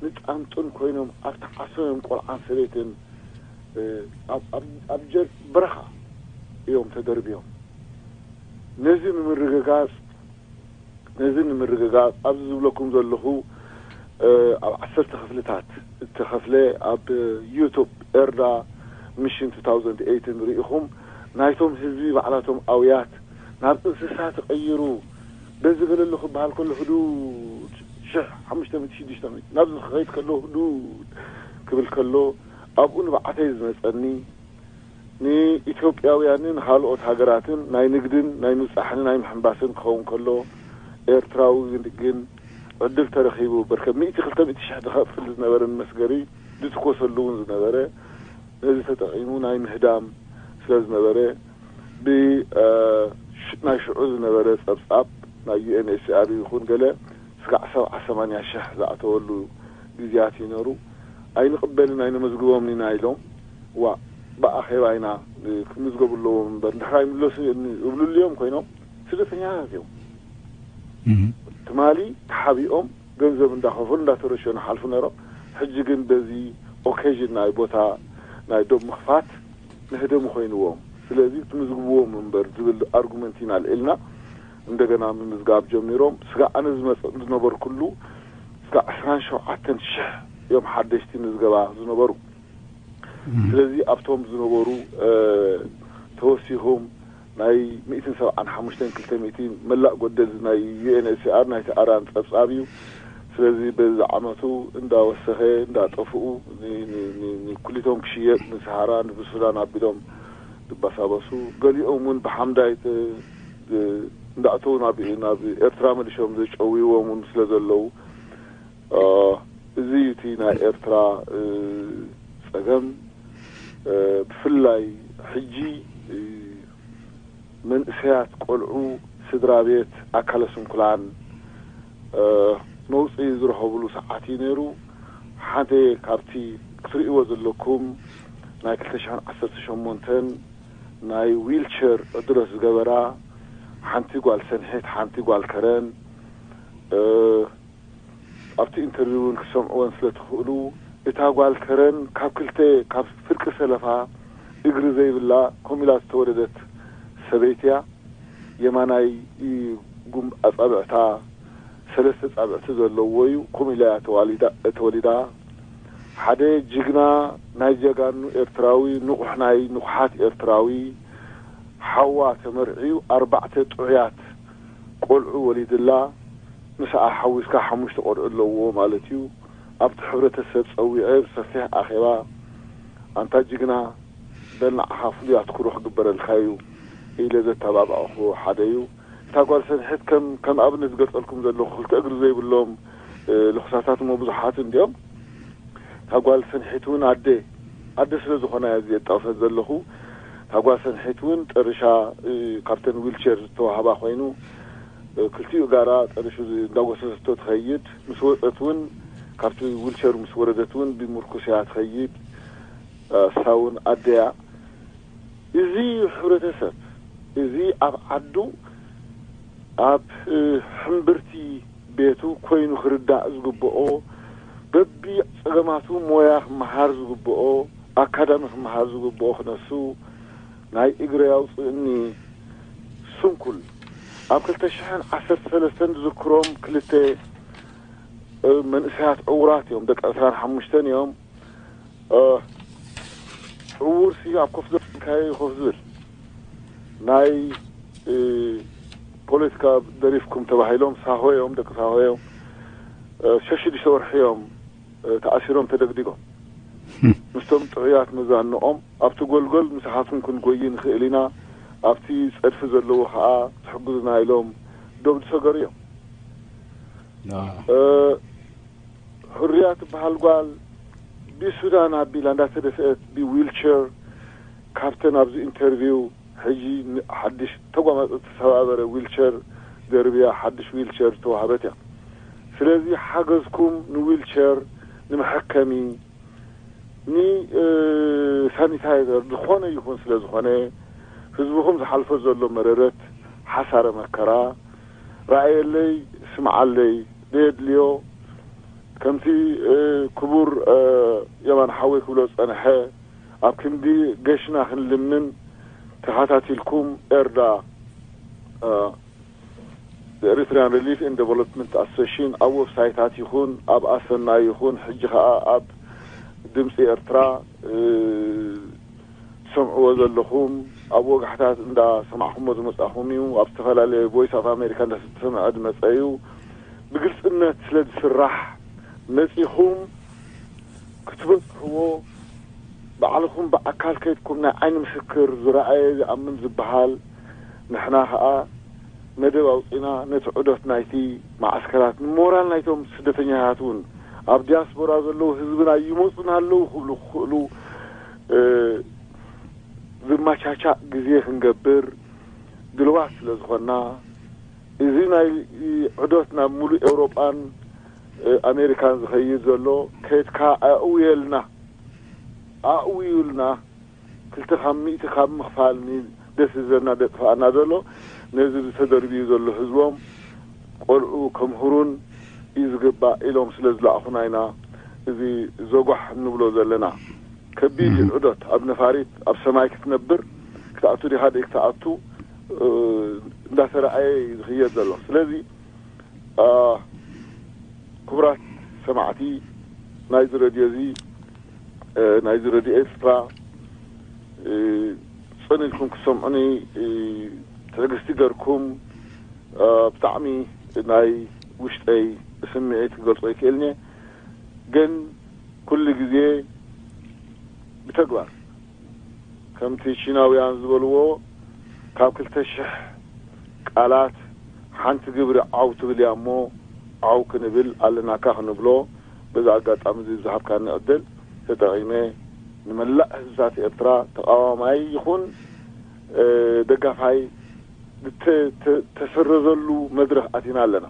ንጣንጡን ኮይኖም ኣብቲ ዓሶ እዮም ቆልዓን ሰበይትን ኣብ ጀር በረኻ እዮም ተደርብዮም። ነዚ ንምርግጋጽ ነዚ ንምርግጋጽ ኣብዚ ዝብለኩም ዘለኹ ኣብ ዓሰርተ ክፍልታት እተኸፍለ ኣብ ዩቱብ ኤርዳ ሚሽን ሪኢኹም ናይቶም ህዝቢ ባዕላቶም ኣውያት ናብ እንስሳ ተቐይሩ በዚ ገለሉ ክበሃል ከሎ ህዱድ ሽሕ ሓሙሽተ ሚእቲ ሽዱሽተ ሚእቲ ናብዚ ክኸይድ ከሎ ህዱድ ክብል ከሎ ኣብኡ ንብዓተይ ዝመጸኒ ንኢትዮጵያውያንን ንኻልኦት ሃገራትን ናይ ንግድን ናይ ምብጻሕን ናይ ምሕንባስን ክኸውን ከሎ ኤርትራዊ ግን ዕድል ተረኺቡ በርከ ሚእቲ ክልተ ሚእቲ ሽሕ ዝኸፍል ዝነበረ ንመስገሪ ዝትኮሰሉ እውን ዝነበረ ነዚ ተጠቒሙ ናይ ምህዳም ስለ ዝነበረ ብ ናይ ሽዑ ዝነበረ ጸብጻብ ናይ ዩኤንኤችሲኣር ይኹን ገለ ስጋዕ ሰብዓ ሰማንያ ሽሕ ዝኣተወሉ ግዜያት እዩ ነሩ። ኣይንቕበልን ኣይነመዝግቦምን ኢና ኢሎም ዋ ብኣኼባ ኢና ክምዝገቡ ኣለዎም እምበር እንድሕር ኣይምለሱ እብልሉ እዮም ኮይኖም ስደተኛታት እዮም። ትማሊ ተሓቢኦም ገንዘብ እንዳኸፈሉ እንዳተረሸኑ ሓልፉ ነሮም። ሕጂ ግን በዚ ኦኬዥን ናይ ቦታ ናይ ዶብ ምኽፋት መህደሚ ኮይንዎም። ስለዚ ትምዝግብዎም እምበር ዝብል ኣርጉመንት ኢና ኣልዒልና እንደገና ምምዝጋብ ጀሚሮም። ስጋዕ ኣነ ዝመጽእ ዝነበርኩሉ ስጋዕ ዕስራን ሸውዓተን ሽሕ እዮም ሓደሽቲ ምዝገባ ዝነበሩ። ስለዚ ኣብቶም ዝነበሩ ተወሲኹም ናይ ሚእትን ሰብዓን ሓሙሽተን ክልተ ሚእቲ መላእ ጎደል ናይ ዩኤንኤችሲኣር ናይቲ ኣራን ጸብጻብ እዩ። ስለዚ በዚ ዓመቱ እንዳወሰኸ እንዳጠፍኡ ንኩሊቶም ክሽየጥ ንሰሃራ ንሱዳን ኣቢሎም ዝባሳበሱ ገሊኦም እውን ብሓምዳይ እንዳእተው ናብ ኤርትራ መሊሾም ዘጨውይዎም እውን ስለ ዘለዉ እዚ እዩ እቲ ናይ ኤርትራ ጸገም። ብፍላይ ሕጂ መንእሰያት ቆልዑ ስድራ ቤት ኣካለ ስንኩላን መውፅኢ ዝረኸብሉ ሰዓት እዩ ነይሩ። ሓደ ካብቲ ክትርእይዎ ዘለኩም ናይ ክልተ ሽሕን ዓሰርተ ሸሞንተን ናይ ዊልቸር ዕድሎት ዝገበራ ሓንቲ ጓል ሰንሒት ሓንቲ ጓል ከረን ኣብቲ ኢንተርቪው እውን ክሰምዕወን ስለ ትኽእሉ፣ እታ ጓል ከረን ካብ ክልተ፣ ካብ ፍርቂ ሰለፋ እግሪ ዘይብላ፣ ከምኡ ኢላ ዝተወለደት ሰበይቲ እያ። የማናይ ጉም-፣ ኣጻብዕታ ሰለስተ ጻብዕቲ ዘለዎ እዩ። ከምኡ ኢላ እያ ተዋሊዳ-፣ ተወሊዳ። ሓደ ጅግና፣ ናይ ጀጋኑ ኤርትራዊ፣ ንቑሕ ናይ ንቑሓት ኤርትራዊ፣ ሓዋ ተመርዕዩ፣ ኣርባዕተ ጥዑያት ቆልዑ ወሊድላ። ምስኣ ሓዊስካ ሓሙሽተ ቆልዑ ኣለዎ ማለት እዩ። ኣብቲ ሕብረተሰብ ጸዊዐ ብሰፊሕ ኣኼባ፣ ኣንታ ጅግና፣ በል ንዓኻ ፍሉይ ኣትኩሮ ክግበረልካ እዩ ኢለ ዘተባባዕኹ ሓደ እዩ። እታ ጓል ሰንሒት ከም፣ ከም ኣብነት ዝገልጸልኩም ዘለኹ፣ ክልተ እግሪ ዘይብሎም፣ እ፣ ልኹሳታት እሞ ብዙሓት እንዲኦም። እታ ጓል ሰንሒት እውን ኣደ፣ ኣደ ስለ ዝኾና እየ እዚ የጣቕሰት ዘለኹ። እታ ጓል ሰንሒት እውን ጠርሻ፣ እ፣ ካብተን ዊልቸር ዝተዋህባ ኮይኑ፣ እ፣ ክልቲኡ ጋራ ጠርሹ እንዳጎሰሰቶ ትኸይድ። ምስ ወጸት እውን፣ ካብቲ ዊልቸር ምስ ወረደት እውን ብምርኩስ እያ ትኸይድ። እ፣ እሳ እውን ኣደ እያ። እዚ ሕብረተሰብ እዚ ኣብ ዓዱ፣ ኣብ፣ እ፣ ሕምብርቲ ቤቱ ኮይኑ ክርዳእ ዝግብኦ፣ በቢ ጸገማቱ ሞያ ክመሃር ዝግብኦ፣ ኣካዳሚ ክመሃር ዝግብኦ ክነሱ፣ ናይ እግረይ ኣውጽእኒ ስንኩል። ኣብ ክልተ ሽሕን ዓሰርተ ሰለስተን ዝዝክሮም ክልተ፣ እ፣ መንእሰያት ዕዉራት እዮም፣ ደቂ ዕስራን ሓሙሽተን እዮም። እ፣ ዕዉርሲ ኣብ ኮፍ ዘበልካዮ እዩ ኮፍ ዝብል። ናይ፣ እ፣ ፖለቲካ ደሪፍኩም ተባሂሎም ሳሆ እዮም፣ ደቂ ሳሆ እዮም። እ፣ ሸሽዱሽተ ወርሒ እዮም፣ እ፣ ተኣሲሮም ተደግዲጎም። ምስቶም ጥዑያት መዛንኦም ኣብቲ ጎልጎል ምሳኻትኩም ክንጎይ ንኽእል ኢና፣ ኣብቲ ጸድፊ ዘለዎ ኸኣ ትሕግዙና ኢሎም ዶብ ዝሰገሩ እዮም። እ፣ ሕርያ ትበሃል ጓል ብሱዳን ኣቢላ እንዳተደፍአት ብዊልቸር ካብተን ኣብዚ ኢንተርቪው ሕጂ ን-፣ ሓድሽ ተጓማጽ ዝተሰባበረ ዊልቸር ደርብያ ሓድሽ ዊልቸር ዝተዋህበት እያ። ስለዚ ሓገዝኩም ንዊልቸር፣ ንመሐከሚ፣ ን-፣ እ፣ ሳኒታይዘር ዝኾነ ይኹን ስለ ዝኾነ ህዝብኹም ዝሓልፎ ዘሎ መረረት ሓሳረ መከራ ራእየለይ፣ ስምዓለይ፣ ዘየድልዮ ከምቲ፣ እ፣ ክቡር፣ እ፣ የማን ሓወይ ክብሎ ዝጸንሐ፣ ኣብ ክንዲ ገሽና ክንልምን ተኸታቲልኩም ኤርዳ፣ እ፣ Eritrean Relief and Development Association ኣብ ዌብሳይታት ይኹን ኣብ ኣሰና ይኹን ሕጂ ኸኣ ኣብ ድምፂ ኤርትራ፣ እ፣ ትሰምዕዎ ዘለኹም፣ ኣብ ወጋሕታት እንዳሰማዕኹሞ ዝመጻኹም እዩ። ኣብ ዝተፈላለየ ቮይስ ኦፍ ኣሜሪካ እንዳተሰምዐ ዝመጸ እዩ። ብግልጽነት ስለ ዝስራሕ መጺኹም ክትበጽሕዎ፣ ባዕልኹም ብኣካል ከይድኩም ናይ ዓይኒ ምስክር ዝረኣየ ዝኣምን ዝበሃል፣ ንሕና ኸኣ መደብ ኣውጺና ነቲ ዑደት ናይቲ መዓስከራት ንሞራል ናይቶም ስደተኛታት እውን ኣብ ዲያስፖራ ዘለዉ ህዝብና ይመጹና ኣለዉ ክብሉ ክኽእሉ፣ እ፣ ዝመቻቻእ ግዜ ክንገብር ድልዋት ስለ ዝኾንና፣ እዚ ናይ ዑደት ናብ ሙሉእ ኤውሮጳን፣ እ፣ ኣሜሪካን ዝኸይድ ዘሎ ከድካ ኣእውየልና፣ ኣእውዩልና። ክልተ ካብ ሚእቲ ካብ ምኽፋል ኒ-፣ ደስ ዝብለና ደጥፍኣና ዘሎ፣ ነዚ ዝተደርብዩ ዘሎ ህዝቦም ቆልዑ ከምህሩን እዩ ዝግባእ ኢሎም ስለ ዝለኣኹና ኢና እዚ ዘጓሕ እንብሎ ዘለና። ከቢድ እዩ ዑደት። ኣብ ነፋሪት ኣብ ሰማይ ክትነብር ክትኣቱ ዲኻ ደይ ክትኣቱ፣ እ፣ እንዳተረኣየ እዩ ዝኽየድ ዘሎ። ስለዚ፣ እ፣ ክቡራት ሰማዕቲ ናይዚ ረድዮ እዚ፣ እ፣ ናይዚ ረድዮ ኤርትራ፣ እ፣ ጽን ኢልኩም ክትሰምዑኒ፣ እ፣ ትዕግስቲ ገርኩም፣ እ፣ ብጣዕሚ ናይ ውሽጠይ ስምዒት ክገልጾ ይክእልኒ። ግን ኩሉ ግዜ ብተግባር ከምቲ ቺናውያን ዝበልዎ፣ ካብ ክልተ ሽሕ ቃላት ሓንቲ ግብሪ ዓው ትብል እያ እሞ፣ ዓው ክንብል ኣለናካ ክንብሎ፣ በዚ ኣጋጣሚ እዚ ዝሃብካኒ ዕድል ተጠቒመ፣ ንመላእ ህዝብታት ኤርትራ፣ ተቓዋማይ ይኹን፣ እ፣ ደጋፋይ፣ ዝተ-፣ ተ-፣ ተሰረዘሉ መድረኽ ኣቲና ኣለና።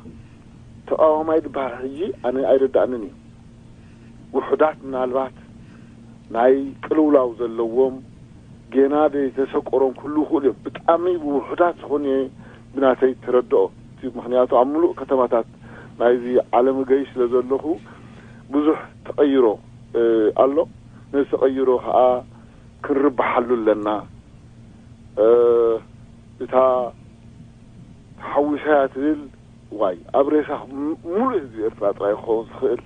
ተቓዋማይ ዝበሃል ሕጂ ኣነ ኣይርድኣንን እዩ። ውሑዳት ምናልባት ናይ ቅልውላው ዘለዎም፣ ጌና ዘይተሰቆሮም ክህልዉ ይኽእሉ እዮም። ብጣዕሚ ውሑዳት ዝኾኑ እየ ብናተይ ተረድኦ። እቲ ምኽንያቱ ኣብ ምሉእ ከተማታት ናይዚ ዓለም ገይ ስለ ዘለኹ ብዙሕ ተቐይሮ ኣሎ። ነዚ ተቐይሮ ከዓ ክንርብሓሉ ኣለና። እታ ተሓዊሰያ ትብል ዋይ ኣብ ሬሳ ሙሉእ ህዝቢ ኤርትራ ጥራይ ክኸውን ዝኽእል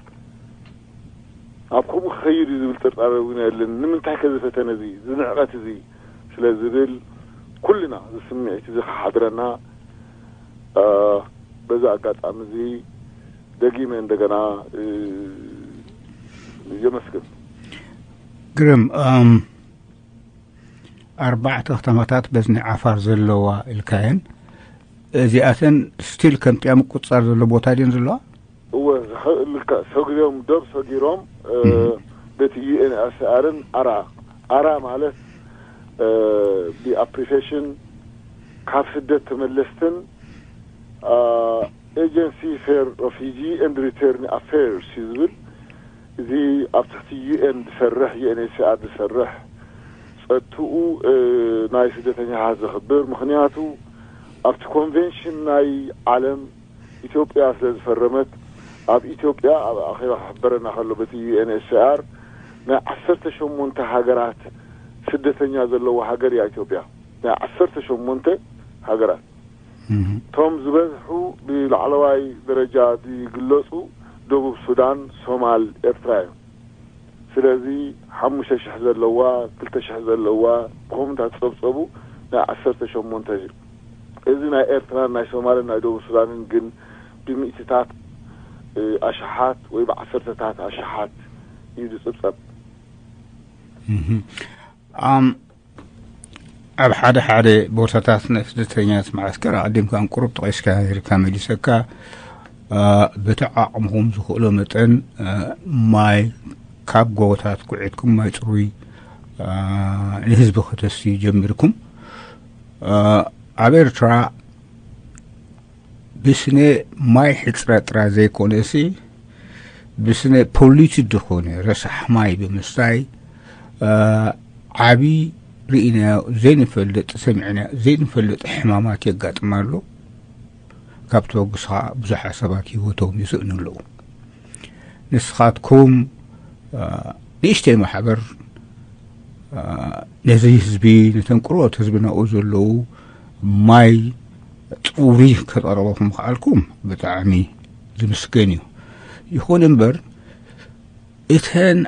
ኣብ ከምኡ ክኸይድ እዩ ዝብል ጥርጣረ እውን የለን። ንምንታይ ከ ዝፈተነ እዚ ዝንዕቐት እዚ ስለ ዝብል ኩልና እዚ ስምዒት እዚ ክሓድረና በዚ ኣጋጣሚ እዚ ደጊመ እንደገና የመስግን። ግርም። ኣርባዕተ ከተማታት በዝኒ ዓፋር ዘለዋ ኢልካየን፣ እዚኣተን ስቲል ከምቲኣ ምቁፅፃር ዘሎ ቦታ ድን ዘለዋ? እወ፣ ሰጊሮም፣ ዶብ ሰጊሮም በቲ ዩኤንኤችሲኣርን ኣራ ኣራ ማለት ብኣፕሪሴሽን ካብ ስደት ተመለስትን ኤጀንሲ ፌር ሮፊጂ ኤንድ ሪተርን ኣፌርስ እዩ ዝብል። እዚ ኣብ ትሕቲ ዩኤን ዝሰርሕ፣ ዩኤንኤችሲኣር ዝሰርሕ፣ ጸጥትኡ ናይ ስደተኛታት ዘኽብር። ምኽንያቱ ኣብቲ ኮንቬንሽን ናይ ዓለም ኢትዮጵያ ስለ ዝፈረመት፣ ኣብ ኢትዮጵያ ኣብ ኣኼባ ክሕበረና ከሎ በቲ ዩኤንኤችሲኣር ናይ ዓሰርተ ሸሞንተ ሃገራት ስደተኛ ዘለዎ ሃገር እያ ኢትዮጵያ። ናይ ዓሰርተ ሸሞንተ ሃገራት። እቶም ዝበዝሑ ብላዕለዋይ ደረጃ ዝግለጹ ደቡብ ሱዳን፣ ሶማል፣ ኤርትራ እዮም። ስለዚ ሓሙሽተ ሽሕ ዘለዋ፣ ክልተ ሽሕ ዘለዋ፣ ብኸምኡታት ዝጸብጸቡ ናይ ዓሰርተ ሸሞንተ እዩ። እዚ ናይ ኤርትራን ናይ ሶማልን ናይ ደቡብ ሱዳንን ግን ብሚእትታት ኣሽሓት ወይ ብዓሰርተታት ኣሽሓት እዩ ዝጽብጸብ። ኣብ ሓደ ሓደ ቦታታት ናይ ስደተኛታት መዓስከር ኣቐዲምካ ቁሩብ ጠቒስካ ነይርካ መሊሰካ። በቲ ዓቕምኹም ዝኽእሎ መጠን ማይ ካብ ጎቦታት ኩዒትኩም ማይ ፅሩይ ንህዝቢ ከተስትዩ ጀሚርኩም። ኣብ ኤርትራ ብስነ ማይ ሕፅረት ጥራይ ዘይኮነሲ ብስነ ፖሊትድ ዝኾነ ረሳሕ ማይ ብምስታይ ዓቢ ርኢናዮ ዘይንፈልጥ ሰሚዕናዮ ዘይንፈልጥ ሕማማት የጋጥም ኣሎ። ካብ ተበግሶ ከዓ ብዙሓት ሰባት ህይወቶም ይስእኑ ኣለዉ። ንስኻትኩም ንእሽተይ ማሕበር ነዚ ህዝቢ ነተን ቅሩባት ህዝቢ ናብኡ ዘለዉ ማይ ፅሩይ ከቕረበኹም ምኽኣልኩም ብጣዕሚ ዝምስገን እዩ። ይኹን እምበር እተን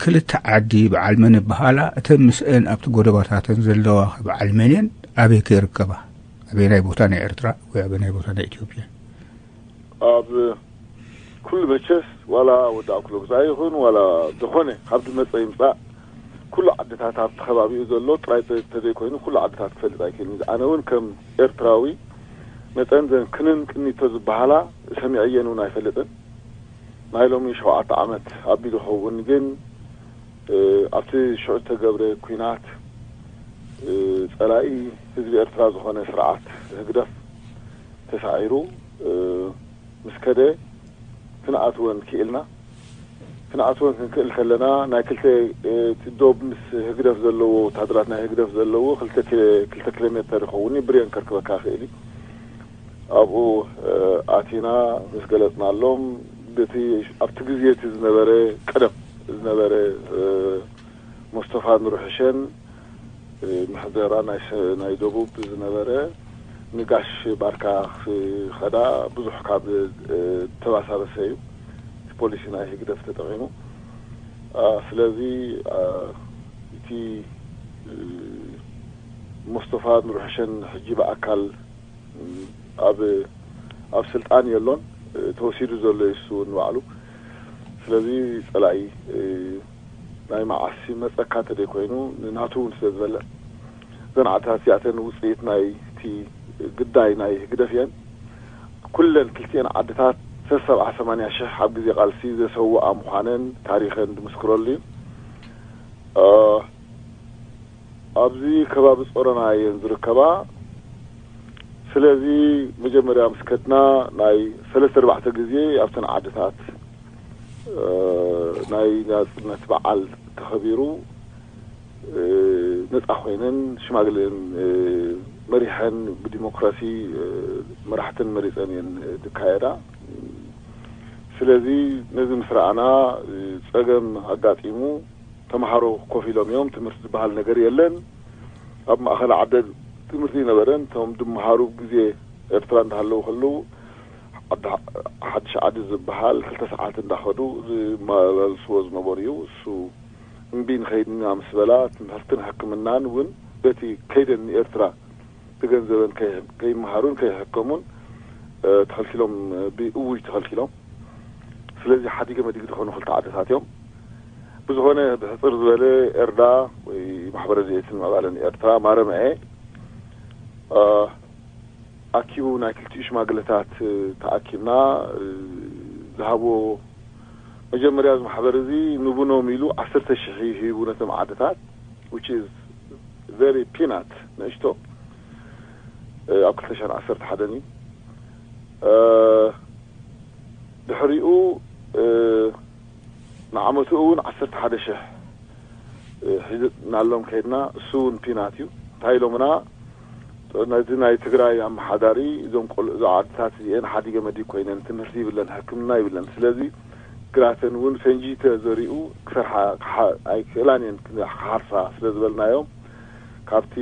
ክልተ ዓዲ በዓል መን ይበሃላ? እተን ምስአን ኣብቲ ጎደባታተን ዘለዋ በዓል መን እየን? ኣበይ ከ ይርከባ? ኣበየናይ ቦታ ናይ ኤርትራ ወይ ኣበየናይ ቦታ ናይ ኢትዮጵያ? ኣብ ኩሉ መቸስ ዋላ ወዲ ኣክሎ ግዛይ ይኹን ዋላ ዝኾነ ካብ ዝመፀ ይምፃእ ኩሉ ዓድታት ኣብቲ ከባቢኡ ዘሎ ጥራይ ተዘይኮይኑ ኩሉ ዓድታት ክፈልጥ ኣይክእልን። ኣነ እውን ከም ኤርትራዊ መጠን ዘን ክንን ቅኒቶ ዝበሃላ ሰሚዐየን እውን ኣይፈልጥን። ናይ ሎሚ ሸውዓተ ዓመት ኣቢሉ ይኸውን ግን ኣብቲ ሽዑ ዝተገብረ ኲናት ጸላኢ ህዝቢ ኤርትራ ዝኾነ ስርዓት ህግደፍ ተሳዒሩ ምስ ከደ ክንኣትወን ክኢልና። ክንኣትወን ክንክእል ከለና ናይ ክልተ እቲ ዶብ ምስ ህግደፍ ዘለዎ ወታደራት ናይ ህግደፍ ዘለዎ ክልተ ኪሎ ሜተር ይኸውን እዩ። ብሬን ከርክበካ ይኽእል እዩ። ኣብኡ ኣቲና ምስ ገለጽናሎም በቲ ኣብቲ ግዜ እቲ ዝነበረ ቀደም ዝነበረ ሙስጠፋ ኑር ሕሸን ምሕደራ ናይ ደቡብ ዝነበረ ንጋሽ ባርካ ክኸዳ ብዙሕ ካብ ተባሳበሰ እዩ እቲ ፖሊሲ ናይ ህግደፍ ተጠቒሙ። ስለዚ እቲ ሙስጠፋ ኑር ሕሸን ሕጂ ብኣካል ኣብ ኣብ ስልጣን የሎን ተወሲዱ ዘሎ እሱ ንባዕሉ። ስለዚ ጸላኢ ናይ መዓሲ መጸካ እንተደይ ኮይኑ ንናቱ እውን ስለ ዝበልዕ ዘን ዓድታት እዚኣተን ውፅኢት ናይ እቲ ግዳይ ናይ ህግደፍ እየን። ኩለን ክልቲኤን ዓድታት ሰሰብዓ ሰማንያ ሽሕ ኣብ ግዜ ቃልሲ ዘሰውኣ ምዃነን ታሪኸን ዝምስክረሉ እዩ። ኣብዚ ከባቢ ጾሮና እየን ዝርከባ። ስለዚ መጀመርያ ምስ ከድና ናይ ሰለስተ ኣርባዕተ ግዜ ኣብተን ዓድታት ናይ ናጽነት በዓል ተኸቢሩ ነጻ ኮይነን ሽማግሌን መሪሐን ብዲሞክራሲ መራሕትን መሪጸን እየን ዝካየዳ። ስለዚ ነዚ ምስ ረኣና፣ እ፣ ጸገም ኣጋጢሙ፣ ተምሃሮ ኮፍ ኢሎም እዮም፣ ትምህርቲ ዝበሃል ነገር የለን። ኣብ ማእኸል ዓደ ትምህርቲ ይነበረን፣ እቶም ድመሃሩ ግዜ ኤርትራ እንዳሃለዉ ከለዉ፣ ዓዲ ሓ-፣ ሓድሽ ዓዲ ዝበሃል ክልተ ሰዓት እንዳኸዱ ዝመላለስዎ ዝነበሩ እዩ። እሱ እምቢ ንኸይድና ምስ በላ፣ ትምህርትን ሕክምናን እውን በቲ ከይደን ንኤርትራ ብገንዘበን ከይ-፣ ከይመሃሩን ከይሕከሙን፣ እ፣ ተኸልኪሎም፣ ብእውጅ ተኸልኪሎም። ስለዚ ሓዲገ መዲግ ዝኾኑ ክልተ ዓድታት እዮም። ብዝኾነ ብሕጽር ዝበለ ኤርዳ ወይ ማሕበረ ረድኤትን ምዕባለን ኤርትራ ማረምኤ፣ እ፣ ኣኪቡ ናይ ክልቲኡ ሽማግለታት፣ እ፣ ተኣኪብና፣ እ፣ ዝሃቦ መጀመርያ እዚ ማሕበር እዚ ንቡኖም ኢሉ ዓሰርተ ሽሕ ሂቡ ነቶም ዓድታት፣ which is very peanut፣ ንእሽቶ፣ እ፣ ኣብ ክልተ ሽሕን ዓሰርተ ሓደን እዩ። እ፣ ድሕሪኡ፣ እ፣ ንዓመቱ እውን ዓሰርተ ሓደ ሽሕ፣ እ፣ ሒዝናሎም ከይድና፣ እሱ እውን ፒናት እዩ። እንታይ ኢሎምና፣ ነዚ ናይ ትግራይ ኣመሓዳሪ፣ እዞም ቆል-፣ እዞ ዓድታት እዚአን ሓዲገ መዲግ ኮይነን፣ ትምህርቲ ይብለን፣ ሕክምና ይብለን። ስለዚ ግራተን እውን ፈንጂ ተዘሪኡ ክሰርሓ ክሓ-፣ ኣይክእላን እየን ክሓርሳ ስለ ዝበልናዮም፣ ካብቲ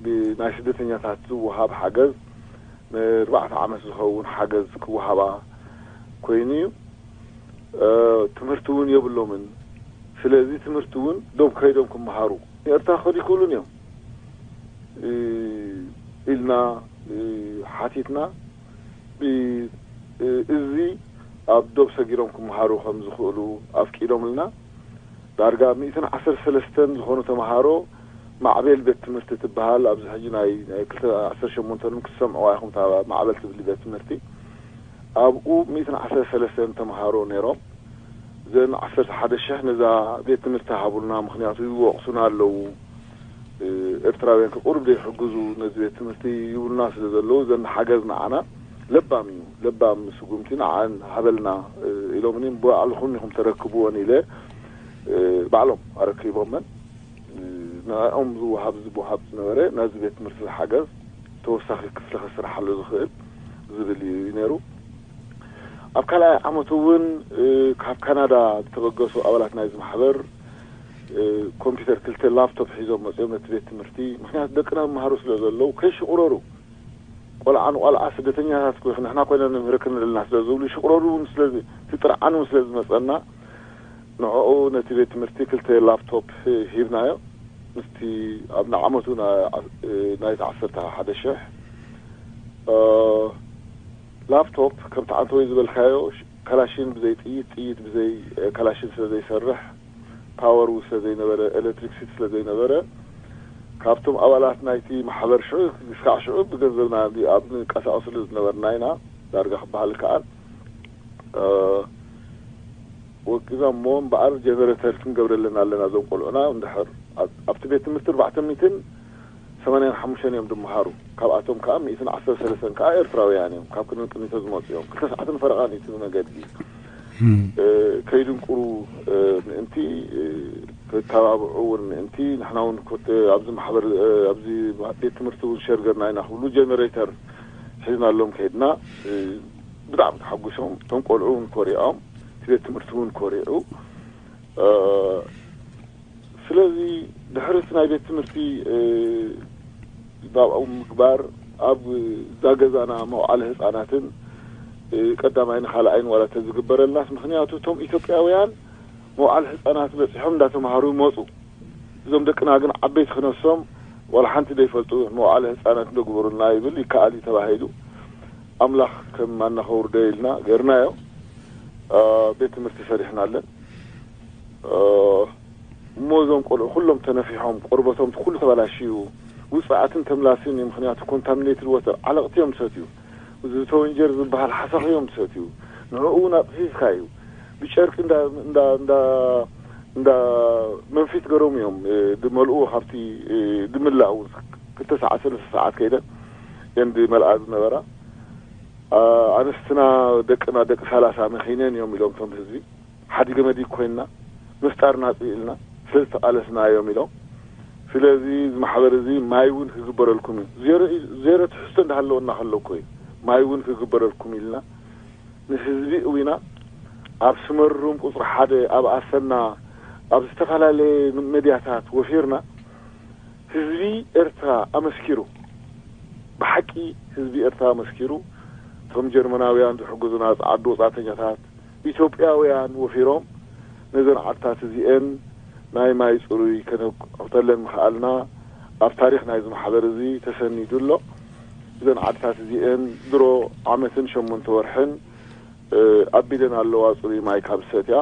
ብ-፣ ናይ ስደተኛታት ዝወሃብ ሓገዝ ንኣርባዕተ ዓመት ዝኸውን ሓገዝ ክወሃባ ኮይኑ እዩ። እ፣ ትምህርቲ እውን የብሎምን። ስለዚ ትምህርቲ እውን ዶብ ከይዶም ክመሃሩ ንኤርትራ ክኸዱ ይክእሉን እዮም፣ እ፣ ኢልና፣ እ፣ ሓቲትና። ብ-፣ እ፣ እዚ ኣብ ዶብ ሰጊሮም ክመሃሩ ከም ዝኽእሉ ኣፍቂዶምልና። ዳርጋ ሚእትን ዓሰርተ ሰለስተን ዝኾኑ ተምሃሮ ማዕቤል ቤት ትምህርቲ ትበሃል፣ ኣብዚ ሕጂ ናይ፣ ናይ ክልተ ዓሰርተ ሸሞንተ ክትሰምዕዋ ኢኹም፣ እታ ማዕበል ትብሊ ቤት ትምህርቲ። ኣብኡ ሚእትን ዓሰርተ ሰለስተን ተምሃሮ ነይሮም። እዘን ዓሰርተ ሓደ ሽሕ ነዛ ቤት ትምህርቲ ሃቡልና፣ ምኽንያቱ ይወቕሱና ኣለዉ። እ፣ ኤርትራውያን ከ ቁሩብ ዘይሕግዙ ነዚ ቤት ትምህርቲ ይብሉና ስለ ዘለዉ፣ እዘን ሓገዝ ንዓና ለባም እዩ፣ ለባም ስጉምቲ ንዓን ሃበልና፣ እ፣ ኢሎምኒ፣ ባዕልኹም ኢኹም ተረክብዎን ኢለ፣ እ፣ ባዕሎም ኣረኪቦመን። እ፣ ንዕኦም ዝወሃብ ዝወሃብ ዝነበረ ነዚ ቤት ትምህርቲ ሓገዝ ተወሳኺ ክፍሊ ክስርሓሉ ዝኽእል ዝብል እዩ ነይሩ። ኣብ ካልኣይ ዓመቱ እውን፣ እ፣ ካብ ካናዳ ዝተበገሱ ኣባላት ናይዚ ማሕበር፣ እ፣ ኮምፒውተር ክልተ ላፕቶፕ ሒዞም መጺኦም ነቲ ቤት ትምህርቲ፣ ምኽንያቱ ደቅና መሃሩ ስለ ዘለዉ ከይሽቑረሩ፣ ቆልዓ ንቆልዓ ስደተኛታት ኮ-፣ ንሕና ኮይና ነምህረክን ዘለና ስለ ዝብሉ ይሽቑረሩ እውን ስለ ዝ-፣ እቲ ጥርዓን እውን ስለ ዝመጸና፣ ንዕኡ ነቲ ቤት ትምህርቲ ክልተ ላፕቶፕ ሂብናዮ። ምስቲ ኣብ ንዓመቱ ና-፣ እ፣ ናይቲ ዓሰርተ ሓደ ሽሕ፣ እ፣ ላፕቶፕ ከምቲ ዓንተወይ ዝበልካዮ፣ ሽ-፣ ካላሽን ብዘይ ጥይት፣ ጥይት ብዘይ፣ እ፣ ካላሽን ስለ ዘይሰርሕ፣ ፓወር እውን ስለ ዘይነበረ፣ ኤሌክትሪክሲቲ ስለ ዘይነበረ፣ ካብቶም ኣባላት ናይቲ ማሕበር ሽዑ ክሳዕ ሽዑ ብገንዘብና ኣብ ንንቀሳቐስሉ ዝነበርና ኢና። ዳርጋ ክበሃል ይከኣል፣ እ፣ ወቂዛ እሞ እምበኣር ጀነሬተር ክንገብረለን ኣለና እዞም ቆልዑና እንድሕር። ኣብ-፣ ኣብቲ ቤት ትምህርቲ ኣርባዕተ ሚእትን ሰማንያን ሓሙሽተን እዮም ዝመሃሩ። ካብኣቶም ከኣ ሚእትን ዓሰርተ ሰለስተን ከኣ ኤርትራውያን እዮም፣ ካብ ቅድሚ ቅድሚቶ ዝመጹ እዮም። ክልተ ሰዓትን ፈረቓን እዩ እቲ መገዲ። እ፣ ከይድንቁሩ፣ እ፣ ምእንቲ፣ እ፣ ክተባብዑ እውን ምእንቲ፣ ንሕና እውን ኮት-፣ ኣብዚ ማሕበር፣ እ፣ ኣብዚ ቤት ትምህርቲ እውን ሸር ገርና ኢና ክብሉ ጀነሬተር ሒዝናሎም ከይድና፣ እ፣ ብጣዕሚ ተሓጒሶም። እቶም ቆልዑ እውን ኮሪዖም፣ እቲ ቤት ትምህርቲ እውን ኮሪዑ። እ፣ ስለዚ ድሕሪ እቲ ናይ ቤት ትምህርቲ፣ እ፣ ናብኡ ምግባር፣ ኣብ እዛ ገዛና መውዓሊ ህጻናትን፣ እ፣ ቀዳማይን ካልኣይን ዋላ ተዝግበረልናስ፣ ምኽንያቱ እቶም ኢትዮጵያውያን መውዓሊ ህጻናት በጺሖም እንዳተምሃሩ ይመጹ። እዞም ደቅና ግን ዓበይቲ ክነሶም ዋላ ሓንቲ ዘይፈልጡ፣ መውዓሊ ህጻናት እንደግበሩልና ይብል፣ ይከኣል እዩ ተባሂሉ። ኣምላኽ ከም ማና ከውርዶ ኢልና ገርናዮ። እ፣ ቤት ትምህርቲ ሰሪሕናለን። እ፣ እሞ እዞም ቆልዑ ኩሎም ተነፊሖም፣ ቆርበቶም ኩሉ ተበላሽዩ፣ ውጽኣትን ተምላስን እዩ። ምኽንያቱ ኮንታሚኔትድ ወተር፣ ዓለቕቲ እዮም ዝሰትዩ። ዝተወንጀር ዝበሃል ሓሳኺ እዮም ዝሰትዩ። ንዕኡ እውን ኣጥፊፍካ እዩ። ብጨርቂ እንዳ፣ እንዳ፣ እንዳ፣ እንዳ መንፊት ገሮም እዮም፣ እ፣ ዝመልእዎ ካብቲ፣ እ፣ ዝምላእ እውን ክልተ ሰዓት፣ ሰለስተ ሰዓት ከይደን እየን ዝመልኣ ዝነበራ። ኣ-፣ ኣንስትና ደቅና ደቂ ሰላሳ መኺነን እዮም ኢሎም እቶም ህዝቢ። ሓዲገ መዲግ ኮይንና፣ ምፍጣርና ጽኢልና፣ ስለ ዝተቓለስና እዮም ኢሎም። ስለዚ እዚ ማሕበር እዚ ማይ እውን ክግበረልኩም እዩ። ዜሮ፣ ዜሮ ትሕዝቶ እንዳሃለወና ከሎ እኮ እዩ። ማይ እውን ክግበረልኩም ኢልና ንህዝቢ እዊና፣ ኣብ ስመሩም ቁጽሪ ሓደ፣ ኣብ ኣሰና፣ ኣብ ዝተፈላለየ መድያታት ወፊርና ህዝቢ ኤርትራ ኣመስኪሩ፣ ብሓቂ ህዝቢ ኤርትራ ኣመስኪሩ፣ እቶም ጀርመናውያን ዝሕግዙና ጸዓዱ ወጻእተኛታት፣ ኢትዮጵያውያን ወፊሮም ነዘን ዓድታት እዚኤን ናይ ማይ ጽሩይ ከነኩተለን ምኽኣልና ኣብ ታሪኽ ናይዚ ማሕበር እዚ ተሰኒዱ ኣሎ። እዘን ዓድታት እዚኤን ድሮ ዓመትን ሸሞንተ ወርሕን ኣቢለን ኣለዋ ጽሩይ ማይ ካብ ዝሰትያ።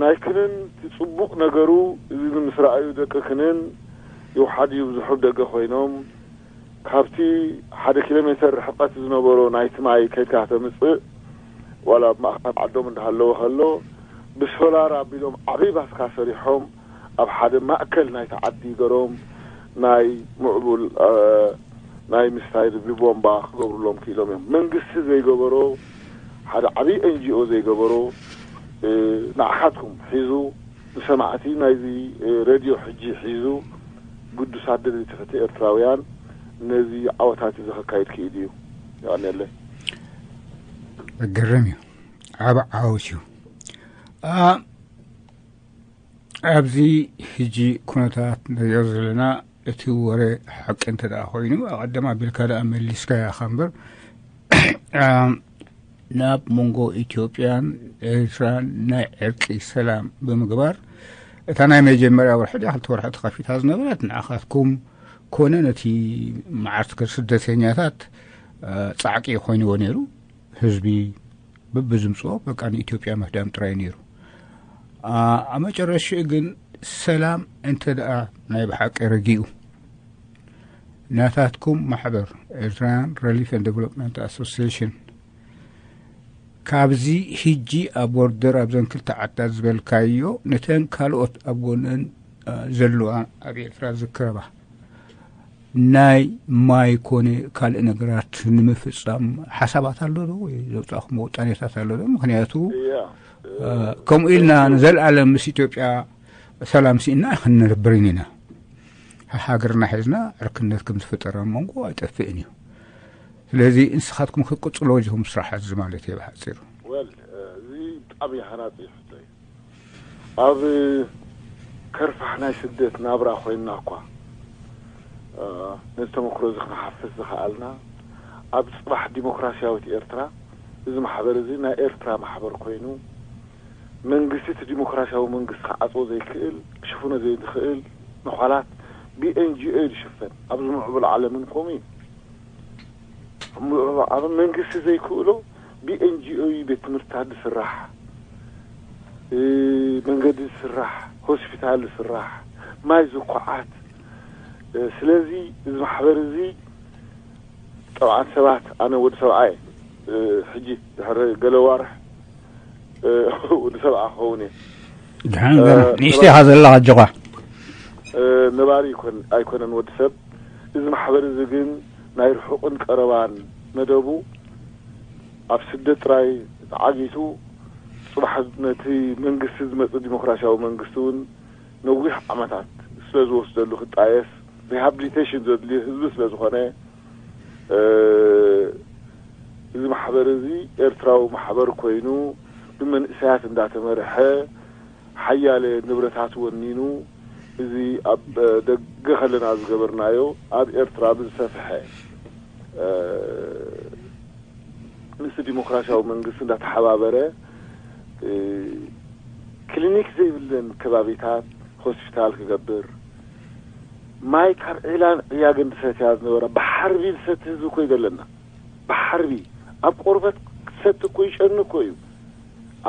ናይ ክንን እቲ ጽቡቕ ነገሩ እዚ ምስ ረኣዩ ደቂ ክንን ይውሓድ ይብዝሑ ደገ ኮይኖም ካብቲ ሓደ ኪሎ ሜተር ርሕቀት ዝነበሮ ናይቲ ማይ ከይድካ ተምጽእ ዋላ ኣብ ማእኸል ዓዶም እንዳሃለወ ከሎ ብሶላር ኣቢሎም ዓብዪ ባስካ ሰሪሖም ኣብ ሓደ ማእከል ናይቲ ዓዲ ገሮም ናይ ምዕቡል ናይ ምስታይ ብቦምባ ክገብሩሎም ክኢሎም እዮም። መንግስቲ ዘይገበሮ ሓደ ዓብዪ ኤንጂኦ ዘይገበሮ ንዓኻትኩም ሒዙ ንሰማዕቲ ናይዚ ሬድዮ ሕጂ ሒዙ ግዱሳት ደለይቲ ፍትሒ ኤርትራውያን ነዚ ዓወታት እዚ ከካይድ ክኢሉ እዩ። የቐንየለይ። ገርም እዩ። ዓብ ዓወት እዩ። ኣብዚ ሕጂ ኩነታት ንሪኦ ዘለና እቲ ወረ ሓቂ እንተ ደኣ ኮይኑ ኣቐደም ኣቢልካ ደኣ መሊስካ ኢኻ እምበር ናብ መንጎ ኢትዮጵያን ኤርትራን ናይ ዕርቂ ሰላም ብምግባር እታ ናይ መጀመርያ ወርሒ ድያ ክልተ ወርሒ ተኸፊታ ዝነበረት ንዓኻትኩም ኮነ ነቲ መዓስከር ስደተኛታት ጻዕቂ ኮይንዎ ነይሩ። ህዝቢ ብብዝምፅኦ በቃ ንኢትዮጵያ ምህዳም ጥራይ ነይሩ። ኣብ መጨረሽኡ ግን ሰላም እንተ ደኣ ናይ ብሓቂ ረጊኡ ናታትኩም ማሕበር ኤርትራውያን ሪሊፍ ን ዴቨሎፕመንት ኣሶሲሽን ካብዚ ሕጂ ኣብ ቦርደር ኣብዘን ክልተ ዓድታት ዝበልካዮ ነተን ካልኦት ኣብ ጎነን ዘለዋ ኣብ ኤርትራ ዝክረባ ናይ ማይ ኮነ ካልእ ነገራት ንምፍጻም ሓሳባት ኣሎ ዶ ወይ ዘውጻእኹሞ ውጣኔታት ኣሎ ዶ? ምክንያቱ ከምኡ ኢልና ንዘለኣለም ምስ ኢትዮጵያ ሰላም ስኢና ኣይክንነብርን ኢና። ሃገርና ሒዝና ዕርክነት ከም ዝፍጠር ኣብ መንጎ ኣይጠፍእን እዩ። ስለዚ ንስኻትኩም ክትቅጽሎ ዲኹም ስራሕ እዚ ማለት እየ ብሓጺሩ። ወል እዚ ብጣዕሚ ሃናጺ ሕቶ እዩ። ኣብ ከርፋሕ ናይ ስደት ናብራ ኮይንና እኳ ነዚ ተመክሮ እዚ ክንሓፍስ ዝኸኣልና ኣብ ጽባሕ ዲሞክራሲያዊት ኤርትራ እዚ ማሕበር እዚ ናይ ኤርትራ ማሕበር ኮይኑ መንግስቲ እቲ ዲሞክራሲያዊ መንግስቲ ክዓጽዎ ዘይክእል ክሽፍኖ ዘይክእል ንኳላት ብኤንጂኦ እዩ ዝሽፈን። ኣብዚ ምዕቡል ዓለምን ከምኡ እዩ። ኣብ መንግስቲ ዘይክእሎ ብኤንጂኦ እዩ ቤት ትምህርትታት ዝስራሕ፣ መንገዲ ዝስራሕ፣ ሆስፒታል ዝስራሕ፣ ማይ ዝኳዓት። ስለዚ እዚ ማሕበር እዚ ጠብዓን ሰባት ኣነ ወዲ ሰብዓ እየ። ሕጂ ድሕሪ ገለ ዋርሕ ወዲ ሰብዓ ክኸውን እየ። ድሓን ገና ንእሽተይ ኢኻ ዘለኻ ኣጆኻ። ነባሪ ኣይኮነን ወዲ ሰብ። እዚ ማሕበር እዚ ግን ናይ ርሑቕን ቀረባን መደቡ ኣብ ስደት ጥራይ ተዓጊቱ ጽባሕ ነቲ መንግስቲ ዝመጽእ ዲሞክራሲያዊ መንግስቲ እውን ነዊሕ ዓመታት ስለ ዝወስደሉ ክጣየስ ሪሃብሊቴሽን ዘድልዮ ህዝቢ ስለ ዝኾነ እዚ ማሕበር እዚ ኤርትራዊ ማሕበር ኮይኑ ብመንእሰያት እንዳተመርሐ ሓያለ ንብረታት ወኒኑ እዚ ኣብ ደገ ከለና ዝገበርናዮ ኣብ ኤርትራ ብዝሰፍሐ ምስ ዲሞክራሲያዊ መንግስቲ እንዳተሓባበረ ክሊኒክ ዘይብለን ከባቢታት ሆስፒታል ክገብር ማይ ካብ ዒላን ዕያግን ዝሰትያ ዝነበረ ብሓርቢ ዝሰቲ ህዝቢ እኮ እዩ ዘለና። ብሓርቢ ኣብ ቆርበት ክትሰቲ እኮ ይጨኑ እኮ እዩ።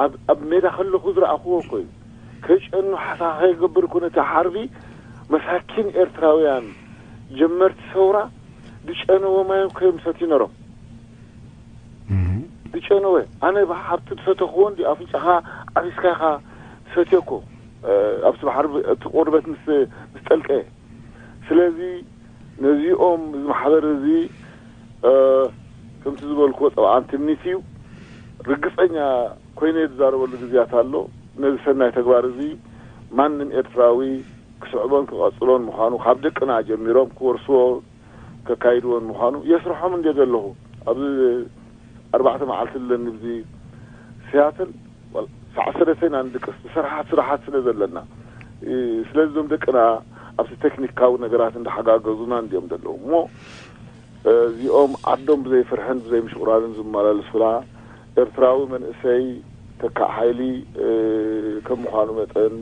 ኣብ ኣብ ሜዳ ከለኹ ዝረኣኽዎ እኮ እዩ። ከይጨኑ ሓሳ ከይገብር እኮ ነቲ ሓርቢ መሳኪን ኤርትራውያን ጀመርቲ ሰውራ ዝጨነወ ማዮም ከዮም ሰትዩ ነሮም። ዝጨነወ ኣነ ሃብቲ ዝሰተኽዎ እንዲ ኣፍንጫኻ ዓቢስካ ኢኻ ትሰትዮ እኮ ኣብቲ ባሕሪ እቲ ቆርበት ምስ ምስ ጠልቀ። ስለዚ ነዚኦም እዚ ማሕበር እዚ ከምቲ ዝበልክዎ ጠብዓን ትምኒት እዩ። ርግፀኛ ኮይነ ዝዛረበሉ ግዜያት ኣሎ። ነዚ ሰናይ ተግባር እዚ ማንም ኤርትራዊ ክስዕቦን ክቐጽሎን ምዃኑ ካብ ደቅና ጀሚሮም ክወርስዎ ከካይድዎን ምዃኑ የስርሖም እንደ ዘለኹ ኣብዚ ኣርባዕተ መዓልቲ ኣለኒ ብዚ ሲያትል ሳዕ ሰለስተ ኢና ንድቅስ፣ ዝሰርሓት ስራሓት ስለ ዘለና። ስለዚ እዞም ደቅና ኣብቲ ቴክኒካዊ ነገራት እንዳሓጋገዙና እንዲኦም ዘለዉ እሞ፣ እዚኦም ዓዶም ብዘይ ፍርሕን ብዘይ ምሽቑራርን ዝመላለሱላ፣ ኤርትራዊ መንእሰይ ተካእ ሓይሊ ከም ምዃኑ መጠን፣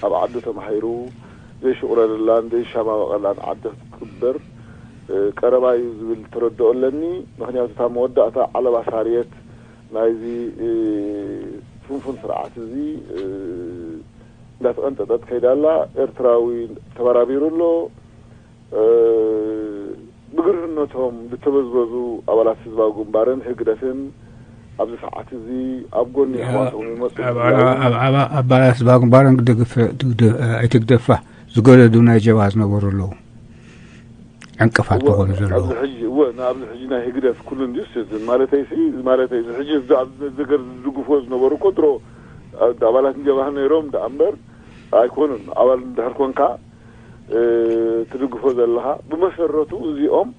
ኣብ ዓዱ ተማሂሩ ዘይሽቑረረላን ዘይሻማመቐላን ዓዲ ክትቅበር ቀረባ እዩ ዝብል ተረድኦ ኣለኒ። ምኽንያቱ እታ መወዳእታ ዓለባ ሳርየት ናይዚ ፍንፉን ስርዓት እዚ እንዳተቐንጠጠት ከይዳ ኣላ። ኤርትራዊ ተበራቢሩ ኣሎ። ብግርህነቶም ዝተበዝበዙ ኣባላት ህዝባዊ ግንባርን ህግደፍን ኣብዚ ሰዓት እዚ ኣብ ጎኒ ኣሕዋቶም ይመፁ። ኣባላት ህዝባዊ ግንባርን ኣይትግደፋ ዝገደዱ ናይ ጀብሃ ዝነበሩ ኣለዉ። ዕንቅፋት ዝኾኑ ዘለዉ። ኣብዚ ሕጂ ናይ ህግደፍ ኩሉ እንዲዩ ማለት እዚ ማለተይ እዚ ሕጂ ኣብዚ ነገር ዝድግፍዎ ዝነበሩ እኮ ድሮ ኣባላት ጀብሃ ነይሮም ደኣ እምበር ኣይኮኑን። ኣባል እንድሕር ኮንካ ትድግፎ ዘለኻ ብመሰረቱ እዚኦም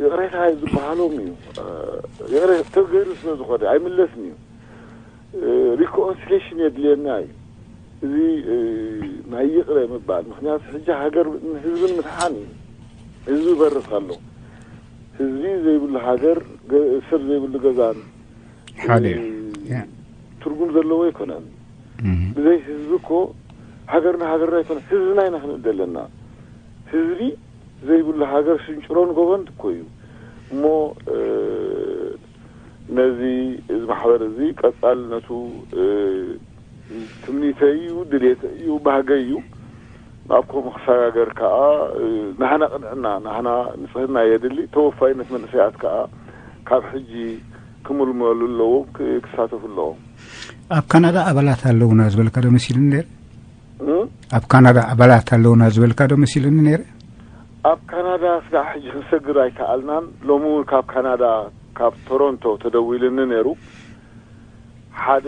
ይቕሬታ ዝበሃሎም እዩ። ተገይሩ ስለ ዝኾነ ኣይምለስን እዩ። ሪኮንሲሌሽን የድልየና እዩ። እዚ ናይ ይቕረ ምባል፣ ምክንያቱ ሕጂ ሃገር ህዝብን ምድሓን እዩ። ህዝቢ ይበርስ ኣሎ። ህዝቢ ዘይብሉ ሃገር፣ ሰብ ዘይብሉ ገዛን ሓደ ትርጉም ዘለዎ ኣይኮነን። ብዘይ ህዝቢ እኮ ሃገርና ሃገርና ኣይኮነ፣ ህዝብና ኢና ክንእል ዘለና። ህዝቢ ዘይብሉ ሃገር ሽንጭሮን ጎቦን እኮ እዩ። እሞ ነዚ እዚ ማሕበር እዚ ቀጻልነቱ ትምኒተይ እዩ፣ ድሌተይ እዩ፣ ባህገይ እዩ። ናብ ከምኡ ክሰጋገር ከኣ ናህና ቅንዕና፣ ናህና ንጽህና የድሊ። ተወፋይነት መንእሰያት ከኣ ካብ ሕጂ ክምልመሉ ኣለዎም፣ ክሳተፉ ኣለዎም። ኣብ ካናዳ ኣባላት ኣለውና ዝበልካ ዶ መሲሉኒ ነይሩ? ኣብ ካናዳ ኣባላት ኣለውና ዝበልካ ዶ መሲሉኒ ነይሩ? ኣብ ካናዳ ስጋዕ ሕጂ ክንሰግር ኣይከኣልናን። ሎሚ እውን ካብ ካናዳ ካብ ቶሮንቶ ተደዊልኒ ነይሩ። ሓደ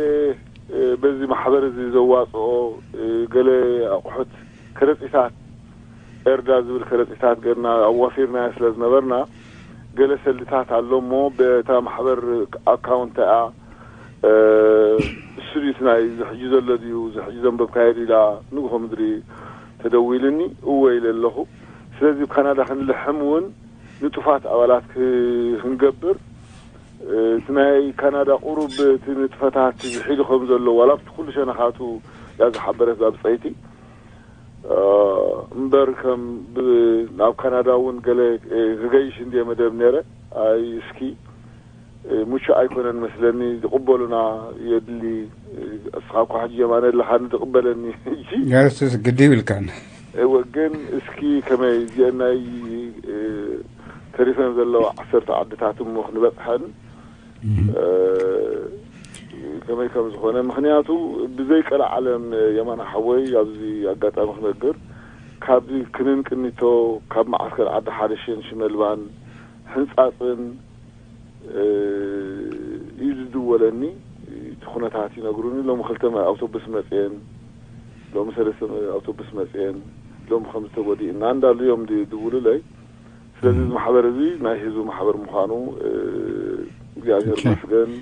በዚ ማሕበር እዚ ዘዋፅኦ ገለ ኣቑሑት ከረፂታት ኤርዳ ዝብል ከረፂታት ገርና ኣዋፊርናዮ ስለ ዝነበርና ገለ ሰልድታት ኣሎ እሞ በታ ማሕበር ኣካውንት እያ ስቱዲት ናይ ዝሕጂ ዘሎ ድዩ ዝሕጂ ዘንበብካዮ ድዩ ኢላ ንግሆ ምድሪ ተደዊልኒ እወ ኢለ ኣለኹ። ስለዚ ካናዳ ክንልሕም እውን ንጡፋት ኣባላት ክንገብር እቲ ናይ ካናዳ ቁሩብ እቲ ንጥፈታት ዝሒሉ ከም ዘሎ ዋላ ኣብቲ ኩሉ ሸነኻቱ እያ ዝሓበረት እዛ ብፀይቲ። እምበር ከም ናብ ካናዳ እውን ገለ ክገይሽ እንድየ መደብ ነይረ። ኣይ እስኪ ምቹእ ኣይኮነን መስለኒ። ዝቕበሉና የድሊ። እስኻ እኳ ሕጂ የማነ ኣለኻ ንዝቕበለኒ ሕጂ ያስስ ግዲ ይብልካን። እወ ግን እስኪ ከመይ እዚአን ናይ ተሪፈን ዘለዋ ዓሰርተ ዓድታት እሞ ክንበፅሐን ከመይ ከም ዝኾነ። ምክንያቱ ብዘይ ቀልዓለም የማነ ሓወይ ኣብዚ ኣጋጣሚ ክነግር ካብ ክንንቅኒቶ ካብ መዓስከር ዓዲ ሓደሽን ሽመልባን ሕንፃፅን እዩ ዝድወለኒ። እቲ ኩነታት ይነግሩኒ። ሎሚ ክልተ ኣውቶቡስ መፅየን፣ ሎሚ ሰለስተ ኣውቶቡስ መፅየን፣ ሎሚ ከም ዝተጎዲእና እንዳሉ እዮም ዝድውሉለይ። ስለዚ እዚ ማሕበር እዚ ናይ ህዝቢ ማሕበር ምዃኑ እግዚኣብሔር ይመስገን።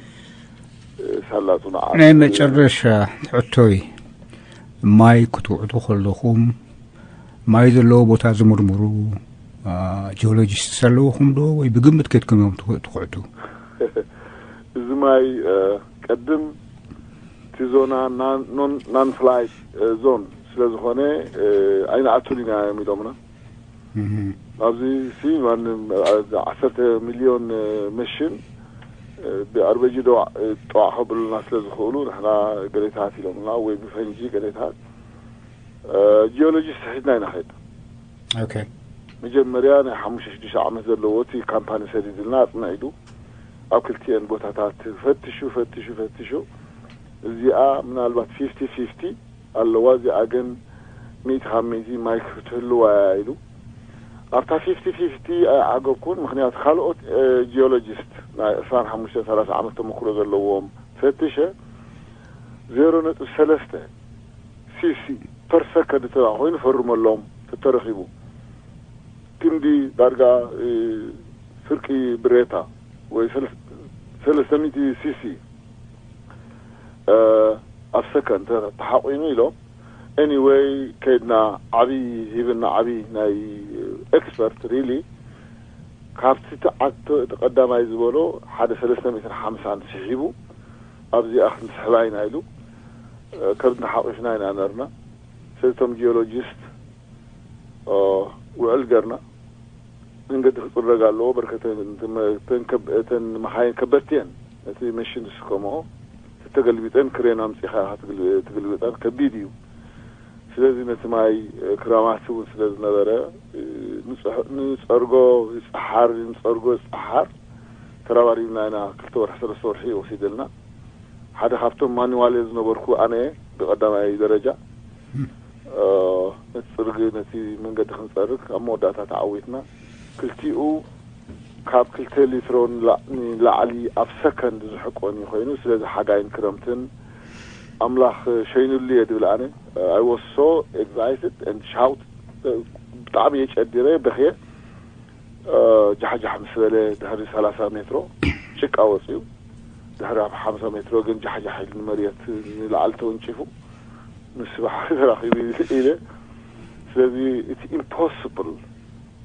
ሳላ ፅኑዓት። ናይ መጨረሻ ሕቶይ፣ ማይ ክትውዕቱ ከለኹም ማይ ዘለዎ ቦታ ዝምርምሩ ጂኦሎጂስትስ ኣለውኹም ዶ ወይ ብግምት ከድኩም እዮም ትውዕቱ? እዚ ማይ ቀድም እቲ ዞና ናን ፍላይ ዞን ስለ ዝኾነ ኣይንኣቱን ኢና እዮም ኢሎምና። ኣብዚ ሲ ማንም ዓሰርተ ሚልዮን መሽን ብኣርበጂ ጠዋዕ ከብሉና ስለ ዝኽእሉ ንሕና ገሌታት ኢሎምና ወይ ብፈንጂ ገሌታት ጂኦሎጂስት ሒዝና ኢና ኸይድ። መጀመርያ ናይ ሓሙሽተ ሽዱሽተ ዓመት ዘለዎ እቲ ካምፓኒ ሰዲድልና ኣፅንዕ ኢሉ ኣብ ክልቲኤን ቦታታት ፈትሹ ፈትሹ ፈትሹ እዚኣ ምናልባት ፊፍቲ ፊፍቲ ኣለዋ፣ እዚኣ ግን ሚእቲ ካብ ሚእቲ ማይ ክትህልዋ እያ ኢሉ። ኣብታ ፊፍቲ ፊፍቲ ኣይዓገብኩን፣ ምክንያቱ ካልኦት ጂኦሎጂስት ናይ ዕስራን ሓሙሽተን ሰላሳ ዓመት ተመክሮ ዘለዎም ፈትሸ ዜሮ ነጥቢ ሰለስተ ሲሲ ፐር ሰከንድ ተዳ ኮይኑ ፈርመሎም ተተረኺቡ ክንዲ ዳርጋ ፍርቂ ብሬታ ወይ ሰለስተ ሚእቲ ሲሲ ኣብ ሰከንድ ተሓቂኑ ኢሎም። ኤኒወይ ከይድና ዓብዪ ሂብና ዓብዪ ናይ ኤክስፐርት ሪሊ ካብቲ ተዓቶ እቲ ቀዳማይ ዝበሎ ሓደ ሰለስተ ሚእትን ሓምሳን ስሒቡ ኣብዚኣ ክንስሕባ ኢና ኢሉ። ከብድና ሓቂፍና ኢና ነርና። ስለቶም ጂኦሎጂስት ውዕል ገርና መንገዲ ክፅረግ ኣለዎ። በርከተን እተን መሓይን ከበድቲ እየን። ነቲ መሽን ዝስከምኦ ተተገልቢጠን ክሬን ኣምፂኻ ትግልብጠን ከቢድ እዩ። ስለዚ ነቲ ማይ ክራማት እውን ስለ ዝነበረ ንፀርጎ ይፀሓር ንፀርጎ ይፀሓር ተራባሪብና ኢና። ክልተ ወርሒ ሰለስተ ወርሒ ወሲደልና። ሓደ ካብቶም ማኒዋል ዝነበርኩ ኣነ ብቀዳማይ ደረጃ ነቲ ፅርጊ ነቲ መንገዲ ክንፀርግ ኣብ መወዳእታ ተዓዊትና። ክልቲኡ ካብ ክልተ ሊትሮ ንላዕሊ ኣብ ሰከንድ ዝሕቆን እዩ ኮይኑ። ስለዚ ሓጋይን ክረምትን ኣምላኽ ሸይኑሉ እየ ድብል ኣነ። I was so excited and shout ብጣዕሚ እየ ጨዲረ በኽየ። ጃሕጃሕ ምስ በለ ድሕሪ ሰላሳ ሜትሮ ጭቃ ወፅዩ። ድሕሪ ኣብ ሓምሳ ሜትሮ ግን ጃሕጃሕ ኢሉ ንመርየት ንላዕሊ ተወንጪፉ ምስ ባሕሪ ተራኺቡ ኢለ። ስለዚ እቲ ኢምፖስብል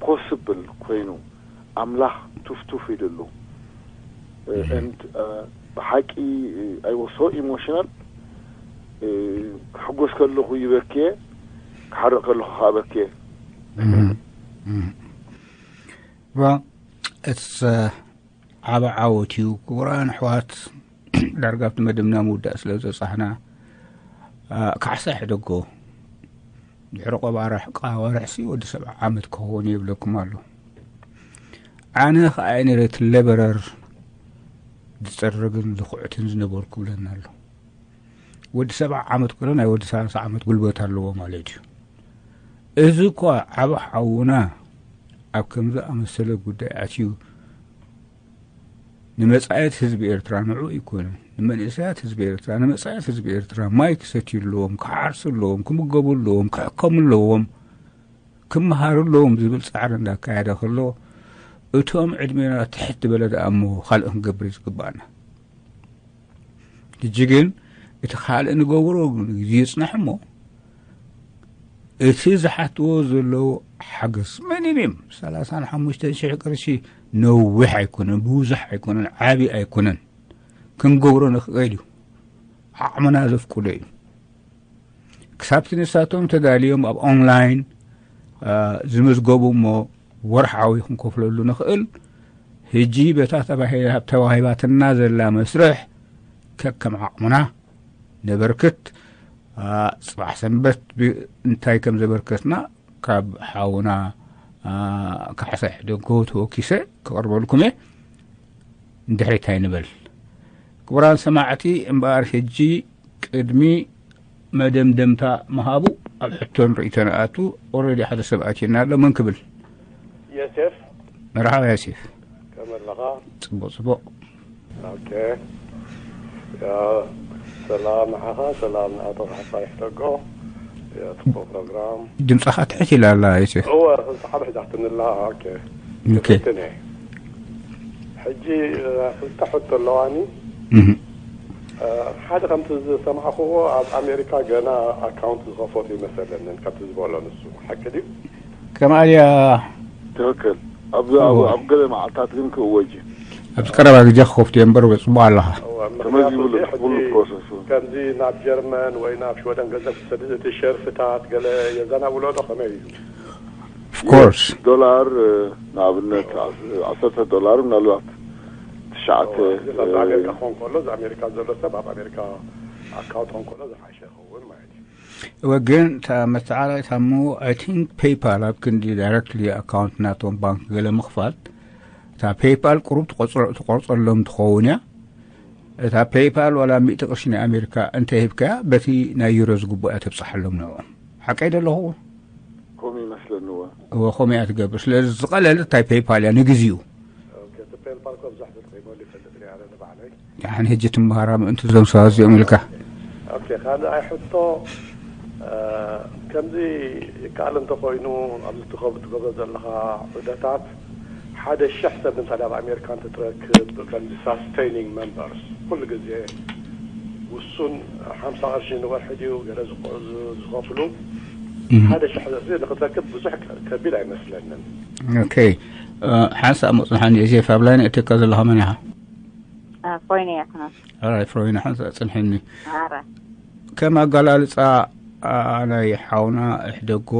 ፖስብል ኮይኑ ኣምላኽ ቱፍቱፍ ኢሉሉ። And ብሓቂ I was so emotional። ክሕጎስ ከለኹ ይበክየ፣ ክሓርቕ ከለኹ ከዓ በክየ። ዋ እትስ ዓብ ዓወት እዩ። ክቡራን ኣሕዋት፣ ዳርጋ ኣብቲ መደብና ምውዳእ ስለ ዝበጻሕና ካሕሳ ሕደጎ ድሕሪ ቆባርሕ ቃዋርሕሲ ወዲ ሰብዓ ዓመት ክኸውን የብለኩም ኣሎ። ኣነ ከኣ ነቲ ለበረር ዝጸርግን ዝኹዕትን ዝነበርኩ ብለና ኣሎ። ወዲ ሰብዓ ዓመት ኮነ ናይ ወዲ ሰላሳ ዓመት ጉልበት ኣለዎ ማለት እዩ። እዚ እኳ ዓብ ሓውና ኣብ ከምዚ ኣመሰለ ጉዳይ ኣትዩ ንመጻየት ህዝቢ ኤርትራ ንዑ ኣይኮነን ንመንእሰያት ህዝቢ ኤርትራ ንመጻየት ህዝቢ ኤርትራ ማይ ክሰትዩ ኣለዎም፣ ክሓርሱ ኣለዎም፣ ክምገቡ ኣለዎም፣ ክሕከሙ ኣለዎም፣ ክመሃሩ ኣለዎም ዝብል ጻዕሪ እንዳካየደ ከሎ እቶም ዕድሜና ትሕት ዝበለ ደኣ እሞ ካልእ ክንገብር እዩ ዝግባኣና። ሕጂ ግን እቲ ካልእ ንገብሮ ግዜ ይጽናሕ እሞ እቲ ዝሓትዎ ዘለዉ ሓገዝ ሚኒሚም ሰላሳን ሓሙሽተን ሽሕ ቅርሺ ነዊሕ ኣይኮነን፣ ብዙሕ ኣይኮነን፣ ዓቢ ኣይኮነን። ክንገብሮ ንኽእል እዩ። ዓቕምና ዘፍቅዶ እዩ። ክሳብቲ ንሳቶም ተዳልዮም ኣብ ኦንላይን ዝምዝገቡ እሞ ወርሓዊ ክንከፍለሉ ንኽእል። ሕጂ በታ ተባሂላ ተዋሂባትና ዘላ መስርሕ ከከም ዓቕምና ነበርክት። ጽባሕ ሰንበት እንታይ ከም ዘበርከትና ካብ ሓውና ካሕሳይ ሕደጎ ተወኪሰ ክቕርበልኩም እየ። እንድሕሪት ኣይንበል ክቡራን ሰማዕቲ። እምበኣር ሕጂ ቅድሚ መደምደምታ ምሃቡ ኣብ ሕቶን ርእይቶን ኣቱ ኦረዲ ሓደ ሰብ ኣትየና ኣሎ። መን ክብል? የሴፍ መርሓባ የሴፍ። ከመለኻ ጽቡቕ ጽቡቕ። ኦኬ። ያ፣ ሰላም ንዓኻ፣ ሰላም ንኣቶ ካሕሳይ ሕደጎ። የትኮ ፕሮግራም ድምፅኻ ትሕት ኢላ ኣላ የሴፍ። እወ፣ ክልተ ሓደ ሒዛትኒ ኣላ። ኦኬ። ኦኬ። ትክክል እየ። ሕጂ ክልተ ሕቶ ኣለዋኒ። ሓደ ከምቲ ዝሰማዕክዎ ኣብ ኣሜሪካ ገና ኣካውንት ዝኸፈቱ ይመሰለንን ከምቲ ዝበሎ ንሱ ሓቂ ድዩ? ከማልያ ትክክል። ኣብ ኣብ ገለ መዓልታት ግን ክእወጅ እዩ። ኣብዚ ቀረባ ግዜ ክኸፍቱ እዮም እምበር ጽቡቕ ኣለኻ። ተመዚቡሉ ሕጂ ፕሮሰሱ። ከምዚ ናብ ጀርመን ወይ ናብ ሽወደን ገንዘብ ክትሰድድ እቲ ሸርፍታት ገለ የዘናብሎ ዶ ከመይ እዩ? Of course ዶላር ንኣብነት ዓሰርተ ዶላር ምናልባት ትሽዓተ ኣብዚ ኣሜሪካ ክኾን ከሎ እዚ ኣሜሪካ ዘሎ ሰብ ኣብ ኣሜሪካ ኣካውንት ክኾን ከሎ ዝሓሸ ይኸውን ማለት እዩ። እወ ግን እታ መተዓራሪት ኣሞ I think PayPal ኣብ ክንዲ directly ኣካውንት ናቶም ባንክ ገለ ምኽፋት እታ PayPal ቁሩብ ትቆርጸሎም ትኸውን እያ። እታ PayPal ዋላ ሚእቲ ቅርሺ ናይ ኣሜሪካ እንተ ሂብካያ በቲ ናይ ዩሮ ዝግብኦ እያ ተብጽሓሎም ንዕኦም። ሓቀይ ዶ ኣለኹ? ከምኡ ይመስለኒ። እወ እወ ከምኡ እያ ትገብር። ስለዚ ዝቐለለት እንታይ PayPal እያ ንግዚኡ። ኦኬ፣ እቲ PayPal እኮ ብዙሕ ተጠቂመሉ ይፈልጥ እየ ኣነ ንባዕለይ። ደሓን ሕጂ ትምሃራ ምእንቲ እዞም ሰባት እዚኦም ኢልካ። ኦኬ፣ ካልኣይ ሕቶ ከምዚ ይከኣል እንተኾይኑ ኣብዚ ትገብሮ ዘለኻ ዑደታት ሓደ ሽሕ ሰብ ንምሳሌ ኣብ ኣሜሪካ እንትትረክብ፣ ከምዚ ሳስቴኒንግ መንበርስ ኩሉ ግዜ ውሱን ሓምሳ ቅርሺ ንወርሒ ድዩ ገለ ዝቆ- ዝ- ዝኸፍሉ ሓደ ሽሕ እዚ ንክትረክብ ብዙሕ ከ- ከቢድ ኣይመስለንን። ኦኬ። ሓንሳእ መፅንሓኒ፣ ዮሴፍ ኣብ ላይን እትካ ዘለኻ መን ኢኻ? ኮይነ ይኹን ራይ ፍሮይና ሓንሳእ ፅንሕኒ። ኣረ ከም ኣገላልፃ ናይ ሓውና ሕደጎ፣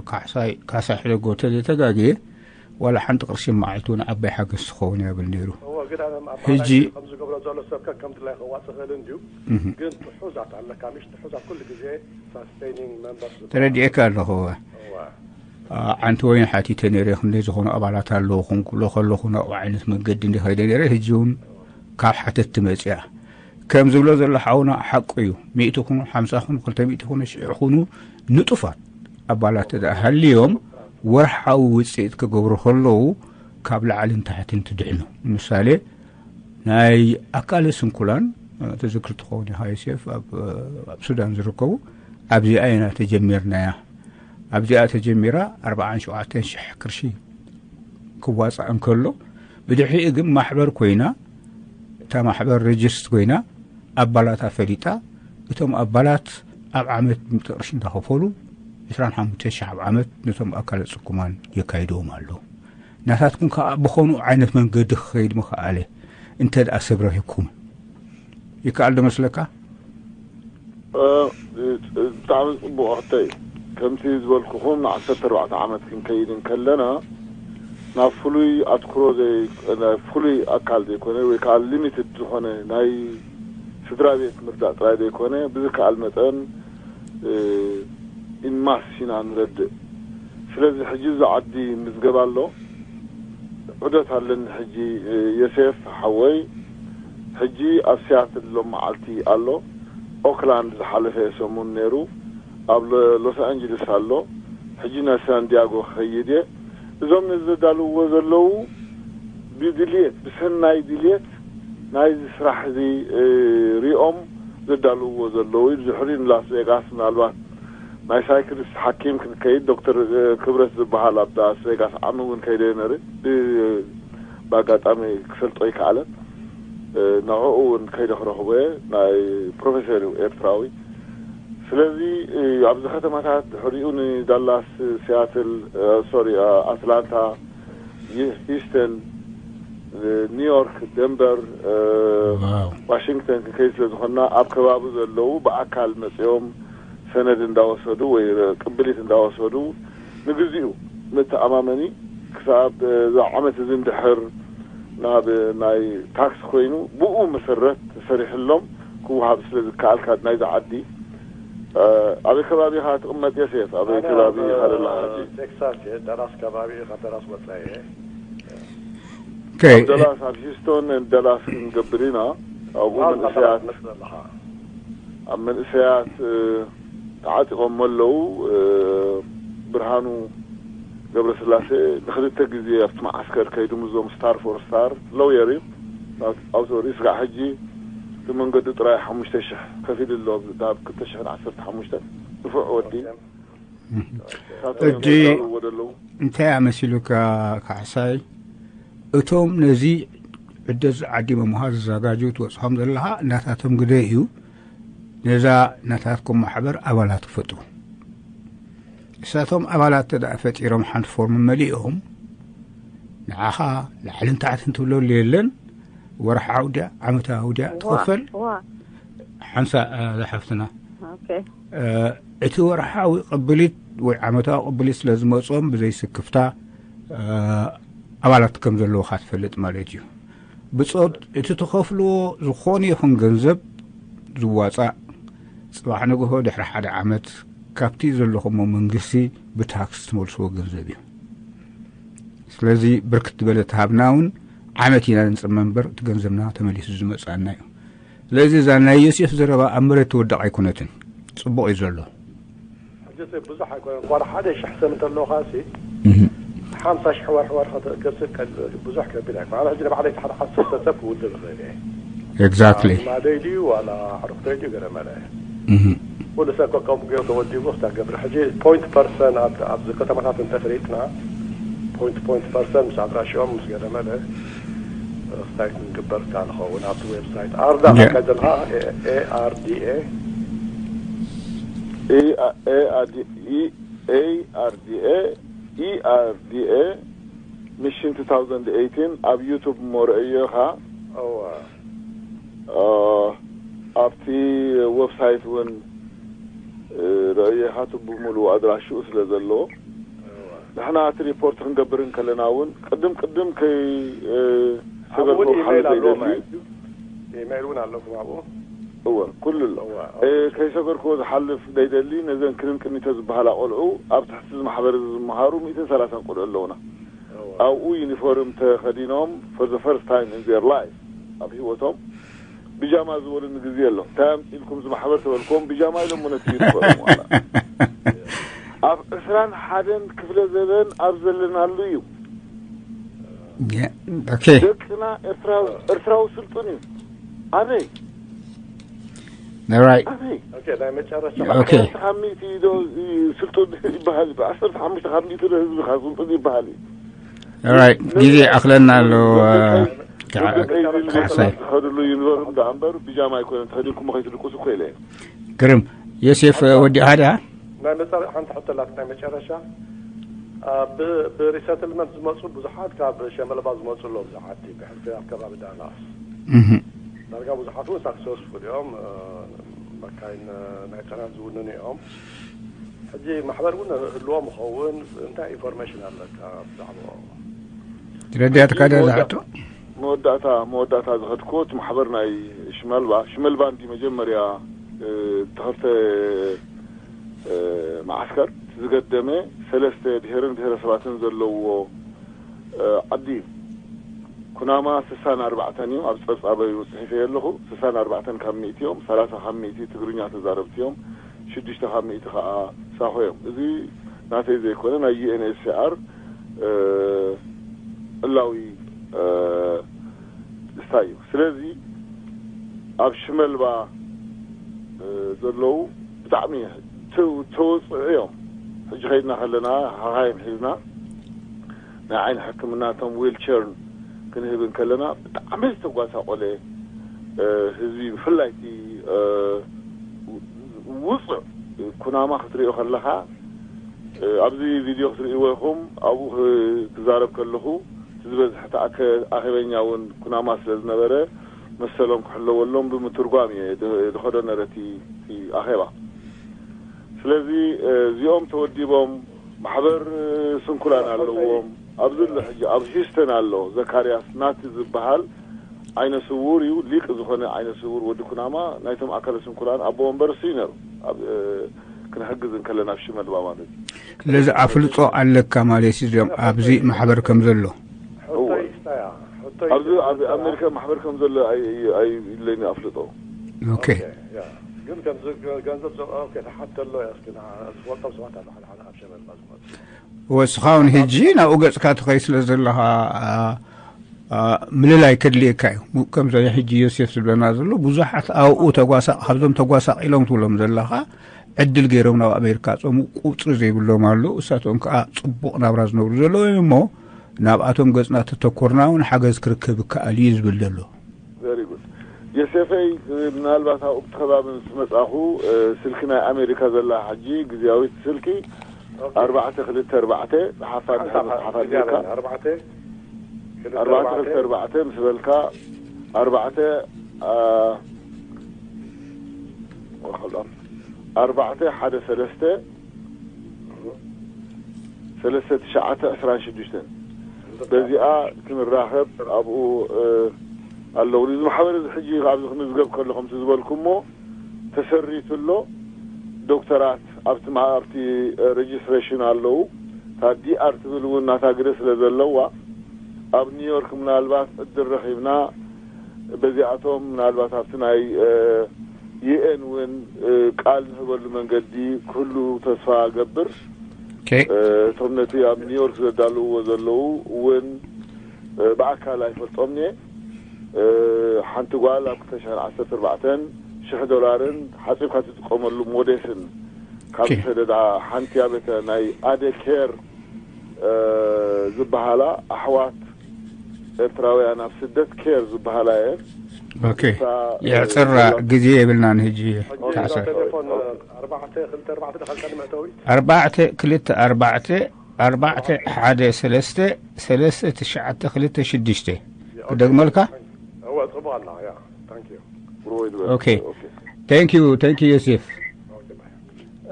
ካሕሳይ ካሳ ሕደጎ ተዘይተጋግየ ዋላ ሓንቲ ቅርሺ መዓልቲ እውን ዓባይ ሓገዝ ትኸውን እያ ብል ነይሩ። እዎ ግን ኣነ ኣብ ሕጂ ከም ዝገብሮ ዘሎ ሰብ ከ ከም ድላይ ከዋፅእ ክእል እንድዩ። ግን ትሑዛት ኣለካ ምሽ ትሑዛት ኩሉ ግዜ ሳስቴኒንግ መንበርስ ተረዲኤካ ኣለኹ። ዓንቲ ወይን ሓቲተ ነይረ፣ ክንደይ ዝኾኑ ኣባላት ኣለውኹም ክብሎ ከለኹ ናብኡ ዓይነት መንገዲ እንዲ ከይደ ነይረ። ሕጂ እውን ካብ ሓተት ትመፅያ ከም ዝብሎ ዘሎ ሓውና ሓቁ እዩ። ሚእቲ ኩኑ ሓምሳ ኩኑ ክልተ ሚእቲ ኩኑ ሽሕ ኩኑ ንጡፋት ኣባላት ተደኣ ሃልዮም ወርሓዊ ውፅኢት ክገብሩ ከለዉ ካብ ላዕልን ታሕትን ትድሕኑ። ንምሳሌ ናይ ኣካለ ስንኩላን ተዘክር ትኸውን ኢኻ ዮሴፍ፣ ኣብ ኣብ ሱዳን ዝርከቡ ኣብዚኣ ኢና ተጀሚርናያ። ኣብዚኣ ተጀሚራ ኣርባዓን ሸውዓተን ሽሕ ቅርሺ ክዋፃእ እንከሎ ብድሕሪኡ ግን ማሕበር ኮይና፣ እታ ማሕበር ሬጅስት ኮይና ኣባላታ ፈሊጣ፣ እቶም ኣባላት ኣብ ዓመት ሚእቲ ቅርሺ እንዳኸፈሉ ዕስራን ሓሙሽተ ሽሕ ኣብ ዓመት ነቶም ኣካለ ጽኩማን የካይድዎም ኣለዉ። ናታትኩም ከዓ ብኸምኡ ዓይነት መንገዲ ክኸይድ ምኸኣለ እንተ ደኣ ሰብ ረኺብኩም ይከኣል ዶ መስለካ? ብጣዕሚ ፅቡቅ ሕቶ እዩ። ከምቲ ዝበልኩኹም ንዓሰርተ ኣርባዕተ ዓመት ክንከይድ እንከለና ናብ ፍሉይ ኣትኩሮ ዘይ- ናይ ፍሉይ ኣካል ዘይኮነ ወይ ከዓ ሊሚትድ ዝኾነ ናይ ስድራ ቤት ምርዳእ ጥራይ ዘይኮነ ብዝከኣል መጠን ኢንማስ ኢና ንረድእ። ስለዚ ሕጂ እዚ ዓዲ ምዝገባ ኣሎ። ዑደት ኣለኒ ሕጂ። ዮሴፍ ሓወይ ሕጂ ኣብ ሲያትል ሎም መዓልቲ ኣሎ። ኦክላንድ ዝሓለፈ ሰሙን ነይሩ። ኣብ ሎ- ሎስ ኣንጀለስ ኣሎ። ሕጂ ናብ ሳንዲያጎ ክኸይድ እየ። እዞም ነዚ ዘዳልውዎ ዘለዉ ብድልየት ብሰናይ ድልየት ናይዚ ስራሕ እዚ እ፣ ሪኦም ዘዳልውዎ ዘለዉ እዩ። ድሕሪ ንላስ ቬጋስ ምናልባት ናይ ሳይክልስ ሓኪም ክንከይድ ዶክተር እ፣ ክብረት ዝበሃል ኣብ ላስ ቬጋስ ዓሚ እውን ከይደ ነረ ብ- ብኣጋጣሚ ክፈልጦ ይከኣለ። እ፣ ንዕኡ እውን ከይደ ክረኽቦ እየ። ናይ ፕሮፌሰር እዩ ኤርትራዊ። ስለዚ እ፣ ኣብዚ ከተማታት ድሕሪኡ ንዳላስ፣ ሲያትል፣ እ፣ ሶሪ፣ እ፣ ኣትላንታ፣ ሂስተን፣ ኒውዮርክ፣ ደንቨር፣ ዋሽንግተን ክንከይድ ስለ ዝኾንና ኣብ ከባቢ ዘለዉ ብኣካል መፅኦም ሰነድ እንዳወሰዱ ወይ ቅብሊት እንዳወሰዱ ንግዚኡ መተኣማመኒ ክሳብ እዛ ዓመት እዚ እንድሕር ናብ ናይ ታክስ ኮይኑ ብኡ መሰረት ተሰሪሕሎም ክወሃብ ስለ ዝከኣል ካድ ናይዚ ዓዲ ኣበይ ከባቢ ኢኻ ትቕመጥ ዮሴፍ? ኣበይ ከባቢ ኢኻ ዘለኻ ሕጂ? ቴክሳስ እየ፣ ዳላስ ከባቢ እየ፣ ካብ ዳላስ ወፃኢ እየ። Okay. ኣብ ደላስ ኣብ ሂስቶን ደላስ ክንገብር ኢና። ኣብኡ መንእሰያት መስል ኣለኻ። ኣብ መንእሰያት እ፣ ተዓጢቖም ኣለዉ። እ፣ ብርሃኑ ገብረስላሴ ንክልተ ግዜ ኣብቲ መዓስከር ከይዱ ምስዞም ስታር ፎር ስታር ሎየር እዩ። ኣውቶሪ ስጋዕ ሕጂ እቲ መንገዱ ጥራይ ሓሙሽተ ሽሕ ከፊሉ ኣሎ። ናብ ክልተ ሽሕን ዓሰርተ ሓሙሽተን ንፉዕ ወዲ ሕጂ እንታይ ኣመሲሉካ ካሕሳይ? እቶም ነዚ ዕደት ዓዲ መምሃር ዝዘጋጀው ትወፅሖም ዘለኻ እናታቶም ግደ እዩ። ነዛ እናታትኩም ማሕበር ኣባላት ፈጥሩ። እሳቶም ኣባላት ተደኣ ፈጢሮም ሓንቲ ፎርም መሊኦም ንዓኻ ላዕልን ታሕትን ትብለሉ የለን። ወርሓዊ ድያ ዓመታዊ ድያ ትኸፈል ሓንሳ ዝሓፍትና እቲ ወርሓዊ ቅብሊት ወይ ዓመታዊ ቅብሊት ስለ ዝመፅኦም ብዘይ ስክፍታ ኣባላት ከም ዘለውካ ትፈልጥ ማለት እዩ። ብፆት እቲ ትኸፍልዎ ዝኾነ ይኹን ገንዘብ ዝዋፃእ ፅባሕ ንግሆ ድሕሪ ሓደ ዓመት ካብቲ ዘለኹሞ መንግስቲ ብታክስ ትመልስዎ ገንዘብ እዩ። ስለዚ ብርክት ዝበለ ተሃብና እውን ዓመት ኢና ንፅመ እምበር እቲ ገንዘብና ተመሊሱ ዝመፅኣና እዩ። ስለዚ እዛ ናይ ዮሴፍ ዘረባ ኣብ መሬት ትወድቕ ኣይኮነትን፣ ፅቡቕ እዩ ዘሎ። ሕጂ ብዙሕ ኣይኮነን፣ ኳ ሓደ ሽሕ ሰብ እንተለኻ ሲ ሓምሳ ሽሕ ወርሒ ወርሒ ክትእክብ ብዙሕ ከቢድ ኣይኮነ። ኣነ ሕጂ ንባዕለይ ሓደ ዓሰርተ ሰብ ክውድብ ይኽእል እየ። ኤግዛክትሊ። ማደይ ድዩ ዋላ ኣዕሩኽተይ ድዩ ገለ መለ ኩሉ ሰብ ከምኡ ገይሩ ተወዲቡ ክተገብር። ሕጂ ፖይንት ፐርሰን ኣብዚ ከተማታት እንተፍሪጥና ፖይንት ፖይንት ፐርሰንት ምስ ኣድራሽኦም ምስ ገለ መለ እንታይ ክንግበር እካ ንኸውን ኣብቲ ዌብሳይት ኣርዳ Yeah. ከ ዘለካ ኤኣርዲኤ ኤኣርዲኤ mission two thousand eighteen ኣብ ዩቱብ እሞ ረእዮ ኢኻ። እወ እ፣ ኣብቲ ዌብሳይት እውን እ፣ ረእዮ ኢኻ። እቲ ብምሉእ ኣድራሽኡ ስለ ዘለዎ ንሕና እቲ ሪፖርት ክንገብር እንከለና እውን ቅድም ቅድም ከይ እ፣ ኣብኡ እውን ሰገርኩ ኢሜይል ክሓልፍ ኣለዎም ዘይደሊ ኢሜይል እውን ኣለኩም ኣብኡ እወ ኩሉ ኣሎ እወ እ፣ ከይሰገርኩዎ ዝሓልፍ ዘይደሊ ነዘን ክርን ቅኒተ ዝበሃላ ቆልዑ ኣብ ትሕቲ እዚ ማሕበር እዚ ዝመሃሩ ሚእትን ሰላሳን ቆልዑ ኣለውና። እወ ኣብኡ ዩኒፎርም ተኸዲኖም for the first time in their life ኣብ ህይወቶም ብጃማ ዝበሉኒ ግዜ ኣሎ። እንታይ ኣምፂልኩም እዚ ማሕበር ተበልኩም ብጃማ ኢሎም ነቲ ዩኒፎርም ዋላ ኣብ ዕስራን ሓደን ክፍለ ዘበን ኣብ ዘለናሉ እዩ። Yeah. ኦኬ ደቅና ኤርትራዊ ኤርትራዊ ስልጡን እዩ። ኣበይ ራይት ኣበይ ኦኬ ናይ መጨረሻ ኦኬ ዓሰርተ ካብ ሚእቲ ዶ ስልጡን ይበሃል እዩ። ዓሰርተ ሓሙሽተ ካብ ሚእቲ ዶ ህዝቢ ካብ ስልጡን ይበሃል እዩ። ራይት ጊዜ ኣኽለና ኣሎ። ዝኸድሉ ዩኒቨርም ዳ እምበር ብጃማ ኣይኮነን ተኸዲንኩም ከይትድቁስ እኮ ኢለ። ግርም ዮሴፍ ወዲኻ ድኣ ናይ መጨረ ሓንቲ ሕቶ ላት ናይ መጨረሻ አ፣ ብ- ብሪሰትልመንት ዝመፁ ብዙሓት ካብ ሸመልባ ዝመፁ ኣሎ ብዙሓት ብሕልፊ ኣብ ከባቢ ዳላስ እህ። ዳርጋ ብዙሓት እውን ሳክሰስፉል እዮም እ፣ መካይን እ፣ ናይ ፅዕነት ዝውንኑ እዮም ሕጂ ማሕበር እውን ህልዎም ይኸውን እንታይ ኢንፎርሜሽን ኣለካ ብዛዕባኦም ትረዳትካ ዶ ዝሓቶ መወዳእታ መወዳእታ ዝኸድኩዎ እቲ ማሕበር ናይ ሽመልባ ሽመልባ እንዲ መጀመርያ እ፣ ተኸፍተ እ፣ መዓስከር ዝገደመ ሰለስተ ብሄርን ብሄረሰባትን ዘለውዎ እ፣ ዓዲ እዩ። ኩናማ ስሳን ኣርባዕተን እዩ ኣብ ፀብፃበይ ፅሒፈ ኣለኹ። ስሳን ኣርባዕተን ካብ ሚእቲ እዮም። ሰላሳ ካብ ሚእቲ ትግርኛ ተዛረብቲ እዮም። ሽዱሽተ ካብ ሚእቲ ከዓ ሳሆ እዮም። እዚ ናተይ ዘይኮነ ናይ ዩኤንኤችሲኣር እ፣ ዕላዊ እ፣ ስታይ እዩ። ስለዚ ኣብ ሽመልባ እ፣ ዘለዉ ብጣዕሚ ተ- ተወፅዑ እዮም። ሕጂ ከይድና ከለና ሓኻይም ሒዝና ናይ ዓይኒ ሕክምናቶም ዊልቸርን ክንህብ እንከለና ብጣዕሚ ዝተጓሳቆለ እ፣ ህዝቢ ብፍላይ እቲ እ፣ ውፁዕ ኩናማ ክትሪኦ ከለካ እ፣ ኣብዚ ቪድዮ ክትርእይዎ ኢኹም። ኣብኡ ክ- ክዛረብ ከለኹ እቲ ዝበዝሐ እቲ ኣከ- ኣኼበኛ እውን ኩናማ ስለ ዝነበረ መሰሎም ክሕለወሎም ብምትርጓም እየ ድ- ድኸዶ ነረ እቲ እቲ ኣኼባ። ስለዚ እ፣ እዚኦም ተወዲቦም ማሕበር እ፣ ስንኩላን ኣለዎም። ኣብዚ ኣሎ ሕጂ ኣብ ሂውስተን ኣሎ ዘካርያስ ናቲ ዝበሃል ዓይነ ስውር እዩ። ሊቅ ዝኾነ ዓይነ ስውር ወዲ ኩናማ ናይቶም ኣካለ ስንኩላን ኣቦ ወንበር እሱ እዩ ነሩ። ኣብ እ፣ ክንሕግዝ እንከለና ኣብ ሽመልባ ማለት እዩ። ስለዚ ኣፍልጦ ኣለካ ማለት እዩ እዚኦም ኣብዚ ማሕበር ከም ዘሎ ሕቶይ ስታያ ሕቶይ ኣብዚ ኣብ ኣሜሪካ ማሕበር ከም ዘሎ ኣይ- ኣይ- ኣይብለኒ ኣፍልጦ። ኦኬ ያ ግን ከምዚ ገንዘብ ዘ- ኦኬ ተሓተሎ እያ እስኪ ንዓ- ዝፈልጦም ሰባት ኣሎ ሓደ ሓደ ካብ ሸመልባ ዝመፁ ወስኻውን ሕጂ ናብኡ ገጽካ ትኸይ ስለ ዘለኻ አ፣ አ፣ ምልላይ ከድልየካ እዩ። ሙ- ከምዚ ሕጂ ዮሴፍ ዝብለና ዘሎ ብዙሓት ኣብኡ ተጓሳ ካብዞም ተጓሳቒሎም ትብሎም ዘለኻ ዕድል ገይሮም ናብ ኣሜሪካ ጾሙ ቁጽሪ ዘይብሎም ኣለዉ። እሳቶም ከዓ ጽቡቕ ናብራ ዝነብሩ ዘለዉ እዮም እሞ ናብኣቶም ገጽና ተተኮርና እውን ሓገዝ ክርከብ ይከኣል እዩ ዝብል ዘሎ። Very good። የሴፈይ ምናልባት ኣብኡ ብቲ ከባቢ ምስ መጻኹ እ፣ ስልኪ ናይ ኣሜሪካ ዘላ ሕጂ ግዜያዊት ስልኪ ኣርባዕተ ክልተ ኣርባዕተ ጽሓፋ እንድሕር መጽሓፍ ኣድልየካ ኣርባዕተ ክልተ ኣርባዕተ ኣርባዕተ ክልተ ኣርባዕተ ምስ በልካ ኣርባዕተ አ፣ hold on። ኣርባዕተ ሓደ ሰለስተ ሰለስተ ትሽዓተ ዕስራን ሽዱሽተን በዚኣ ክንራኸብ ኣብኡ እ፣ ኣለውኒ። እዚ ማሕበር እዚ ሕጂ ኣብዚ ክምዝገብ ከሎ ከምቲ ዝበልኩሞ ተሰሪቱ ኣሎ። ዶክተራት ኣብቲ ማ- ኣብቲ ሬጅስትሬሽን ኣለዉ። እታ ዲኣር ትብል እውን ናታ ግደ ስለ ዘለዋ ኣብ ኒውዮርክ ምናልባት ዕድል ረኺብና በዚኣቶም ምናልባት ኣብቲ ናይ ዩኤን እውን እ፣ ቃል ንህበሉ መንገዲ ክህሉ ተስፋ ገብር። ኦኬ እ፣ እቶም ነቲ ኣብ ኒውዮርክ ዘዳልውዎ ዘለዉ እውን እ፣ ብኣካል ኣይፈልጦም እየ። እ፣ ሓንቲ ጓል ኣብ ክልተ ሽሕን ዓሰርተ ኣርባዕተን ሽሕ ዶላርን ሓፂብካ ትጥቀመሉ ሞዴስን ካብ ኦኬ። ዝሰደዳ ሓንቲ ኣበተ ናይ ኣደ ኬር ዝበሃላ ኣሕዋት ኤርትራውያን ኣብ ስደት ኬር ዝበሃላ እየን። ኦኬ፣ የዕፅራ። ግዜ የብልናን ሕጂ። ተዓሰር። ኣርባዕተ ክልተ ኣርባዕተ ሓደ ሰለስተ ሰለስተ ትሽዓተ ክልተ ሽዱሽተ። ክደግመልካ? እወ፣ ጽቡቕ ኣላ። ያ፣ ታንክ ዩ። ኦኬ። ታንክ ዩ፣ ታንክ ዩ ዮሴፍ።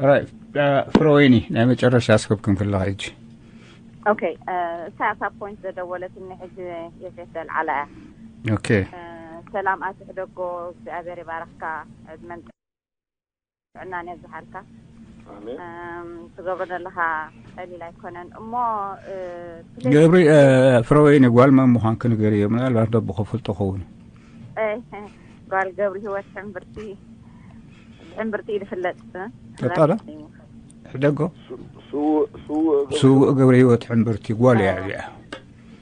ራይት፣ ፍረወይኒ፣ ናይ መጨረሻ ኣስከብክን ከለኻ ሕጂ። ኦኬ፣ እሳ እታ ፖይንት ዘደወለትኒ ሕጂ ዮሴፍ ዘልዓላ እያ። ኦኬ። ሰላም ኣቲ ሕደጎ፣ እግዚኣብሔር ይባረኽካ። ዕድመን ጥዕናን የብዝሓልካ። ትገብሮ ዘለኻ ቀሊል ኣይኮነን እሞ፣ ገብሪ፣ ፍረወይኒ ጓል መን ምዃንኪ ንገርዮ፣ ምናልባት ደቦ ከፈልጦ ኸውን። ጓል ገብሪ ህይወት ሕምብርቲ፣ ሕምብርቲ እዩ ዝፍለጥ። ቀጣላ ሕደጎ። ስውእ ገብሪ ህይወት ሕምብርቲ ጓል እያ እዚኣ።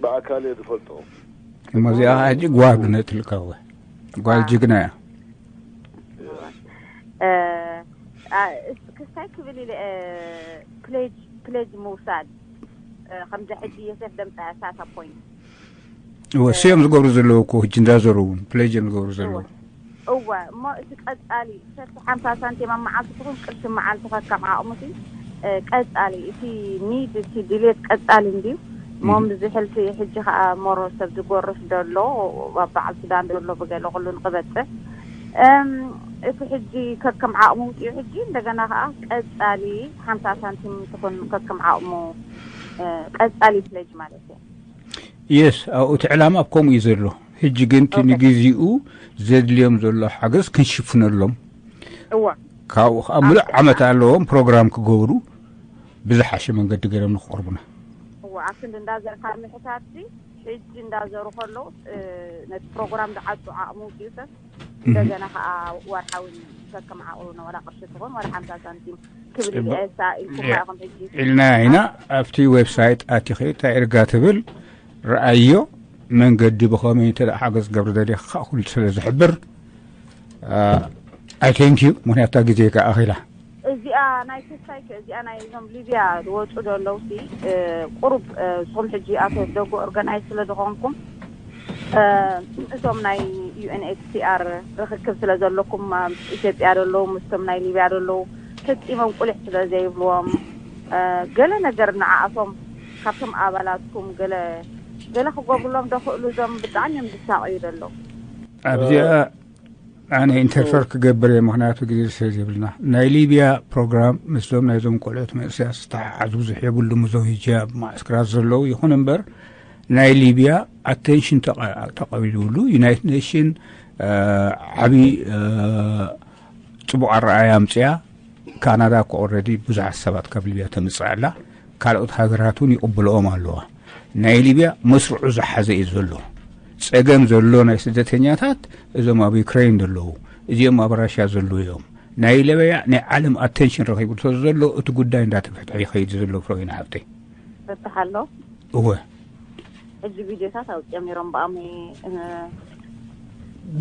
ብኣካል እየ ዝፈልጦ። እሞ እዚኣ ሕጂ ጓል ነጥልካ፣ እወ፣ ጓል ጅግና እያ። ክስታይ ክብል ኢለ፣ ፕሌጅ፣ ፕሌጅ ምውሳድ፣ ከምዚ ሕጂ የሰፍ ደምፃ ሳታ ፖይንት። እወ፣ ስዮም ዝገብሩ ዘለዉ እኮ ሕጂ እንዳዘሩ እውን ፕሌጅ እዮም ዝገብሩ ዘለዉ። እወ፣ እሞ እቲ ቀጻሊ ሰቲ ሓምሳ ሳንቲም ኣብ መዓልቲ ትኹን ቅርሺ መዓልቲ ከከም ዓቕሙቲ፣ ቀጻሊ እቲ ኒድ፣ እቲ ድሌት ቀጻሊ እንድዩ። እሞ ምዝሕልቲ ሕጂ ከኣ ሞሮ ሰብ ዝጎርፍ ደሎ፣ ኣብ በዓል ሱዳን ደሎ ብገለ ኩሉ ንክበጽሕ፣ እቲ ሕጂ ከከም ዓቕሙ ውፅኡ ሕጂ እንደገና ከኣ ቀጻሊ ሓምሳ ሳንቲም ትኹን ከከም ዓቕሙ፣ ቀጻሊ ፕሌጅ ማለት እዩ። የስ፣ ኣብኡ እቲ ዕላማ ኣብ ከምኡ እዩ ዘሎ። ሕጂ ግን እቲ ንግዜኡ ዘድልዮም ዘሎ ሓገዝ ክንሽፍነሎም፣ እዋ ካብኡ ከዓ ምሉእ ዓመት ኣለዎም ፕሮግራም ክገብሩ ብዝሓሸ መንገዲ ገይሮም ንክቕርቡና። እዋ ኣብ ክንዲ እንዳዘርካ ምሕታትሲ ሕጂ እንዳዘሩ ከለዉ፣ ነቲ ፕሮግራም ዝዓጡ ዓቕሚ ውፅኡ ሰብ እንደገና ከዓ ወርሓዊ ከከም ዓቕሩ ነዋላ ቅርሺ ትኾን ዋላ ሓምሳ ሳንቲም ክብል ኢለ እየ። እሳ ኢልኩማ ኢኹም ሕጂ። ኢልና ኢና። ኣብቲ ዌብሳይት ኣቲኺ እንታይ እርጋ ትብል ረኣዮ። መንገዲ ብኸመይ እንተ ደኣ ሓገዝ ክገብር ደሊኻ ኩሉ ስለ ዝሕብር፣ ኣይ ቴንክ ዩ። ምኽንያቱ እታ ግዜ ከኣ ኣኺላ። እዚኣ ናይ ክስታይ ከ እዚኣ ናይ እዞም ሊብያ ዝወፁ ዘለዉ ሲ ቁሩብ ንስኹም ሕጂ ኣቶ ደጎ ኦርጋናይዝ ስለ ዝኾንኩም እቶም ናይ ዩ ኤን ኤች ሲ ኣር ርኽክብ ስለ ዘለኩም ኣብ ኢትዮጵያ ዘለዉ ምስቶም ናይ ሊብያ ዘለዉ ፈጺሞም ቁሊሕ ስለ ዘይብልዎም ገለ ነገር ንዓኣቶም ካብቶም ኣባላትኩም ገለ ገለ ክገብሩሎም ዶ ክእሉ እዞም ብጣዕሚ እዮም ዝሳቐዩ ዘለዉ። ኣብዚኣ ኣነ ኢንተርፈር ክገብር እየ፣ ምኽንያቱ ግዜ ስለ ዘይብልና። ናይ ሊብያ ፕሮግራም ምስዞም ናይዞም ቆልዑት መንእሰያት ዝተሓሓዝ ብዙሕ የብሉም። እዞም ሂጃብ ማዕስክራት ዘለዉ ይኹን እምበር ናይ ሊብያ ኣቴንሽን ተቐቢልሉ ዩናይትድ ኔሽን ዓብዪ ጽቡቕ ኣረኣያ ኣምፅያ። ካናዳ እኮ ኦልሬዲ ብዙሓት ሰባት ካብ ሊብያ ተምፅእ ኣላ። ካልኦት ሃገራት እውን ይቕብልኦም ኣለዋ። ናይ ሊብያ መስርዑ ዝሓዘ እዩ ዘሎ። ፀገም ዘሎ ናይ ስደተኛታት እዞም ኣብ ዩክሬን ዘለዉ፣ እዚኦም ኣብ ራሽያ ዘለዉ እዮም። ናይ ሊብያ ናይ ዓለም ኣቴንሽን ረኺቡ ዘሎ እቲ ጉዳይ እንዳተፈትሐ ይኸይድ ዘሎ ፍሮይና ሃብተይ። በትሓሎ እወ ሕጂ ቪድዮታት ኣውፅኦም ነይሮም ብኣሚ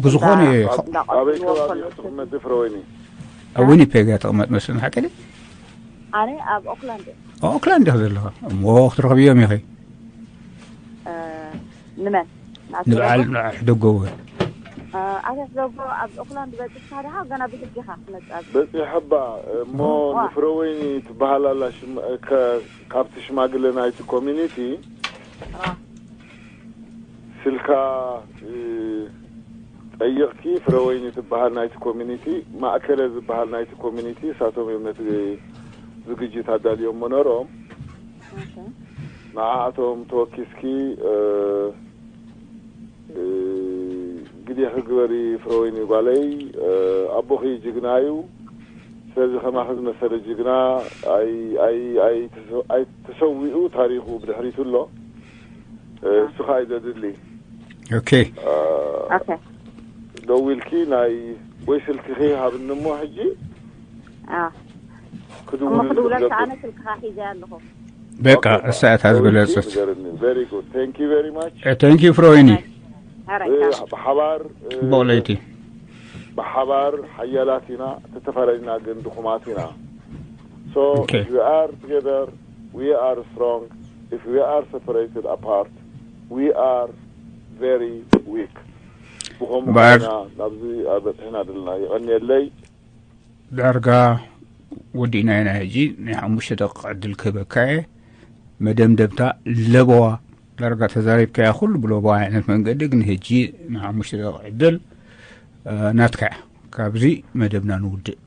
ብዝኾነ ኣበይ ከባቢ ትቕመጥ ፍረወይኒ? ኣብ ዊኒፔግ እያ ትቕመጥ መስለኒ ሓቂ ድዩ? ኣነ ኣብ ኦክላንድ እየ። ኣብ ኦክላንድ ኢኺ ዘለኻ እሞ ክትረኽብዮም ኢኺ። ንመን ንበዓል ሕደጎ እወ ኣቶ ሕደጎ ኣብ ኦክላንድ በፂሕካ ድኻ ገና ብሕጂ ኢኻ ክትመፅእ ኣብዚ በፂሐባ እሞ ንፍረወይኒ ትበሃል ኣላ ሽም- ከ- ካብቲ ሽማግለ ናይቲ ኮሚኒቲ ስልካ ጠይቕኪ ፍረወይኒ ትበሃል ናይቲ ኮሚኒቲ ማእከለ ዝበሃል ናይቲ ኮሚኒቲ እሳቶም እዮም ነቲ ዝግጅት ኣዳልዮም መኖሮም ንዓኣቶም ተወኪስኪ ግዴኺ ግበሪ ፍረወይኒ ጓለይ ኣቦኺ ጅግና እዩ ስለዚ ከማኺ ዝመሰለ ጅግና ኣይ ኣይ ኣይ ተሰዊኡ ታሪኹ ብድሕሪቱ ኣሎ እሱ ከዓ እዩ ዘድሊ ኦኬ ደዊልኪ ናይ ወይ ስልክኺ ሃብኒ እሞ ሕጂ ክድውለልካ ኣነ ስልክኻ ሒዘ ኣለኹ በቃ እሳ እታ ዝበለጸት very good thank you very much thank you ፍሮይኒ ብሓባር በቕለይቲ ብሓባር ሓያላት ኢና ተተፈላለና ግን ድኹማት ኢና so we are together we are strong If we are separated apart, we are very weak. ብኸምኡ ባር- ኢና ናብዚ በፂሕና ዘለና። ይቐንየለይ። ዳርጋ ወዲእና ኢና። ሕጂ ናይ ሓሙሽተ ደቂቕ ዕድል ክህበካ እየ። መደምደምታ ለበዋ፣ ዳርጋ ተዛሪብካያ ኩሉ ብለበዋ ዓይነት መንገዲ፣ ግን ሕጂ ንሓሙሽተ ደቂቕ ዕድል ናትካ እያ። ካብዚ መደብና ንውድእ።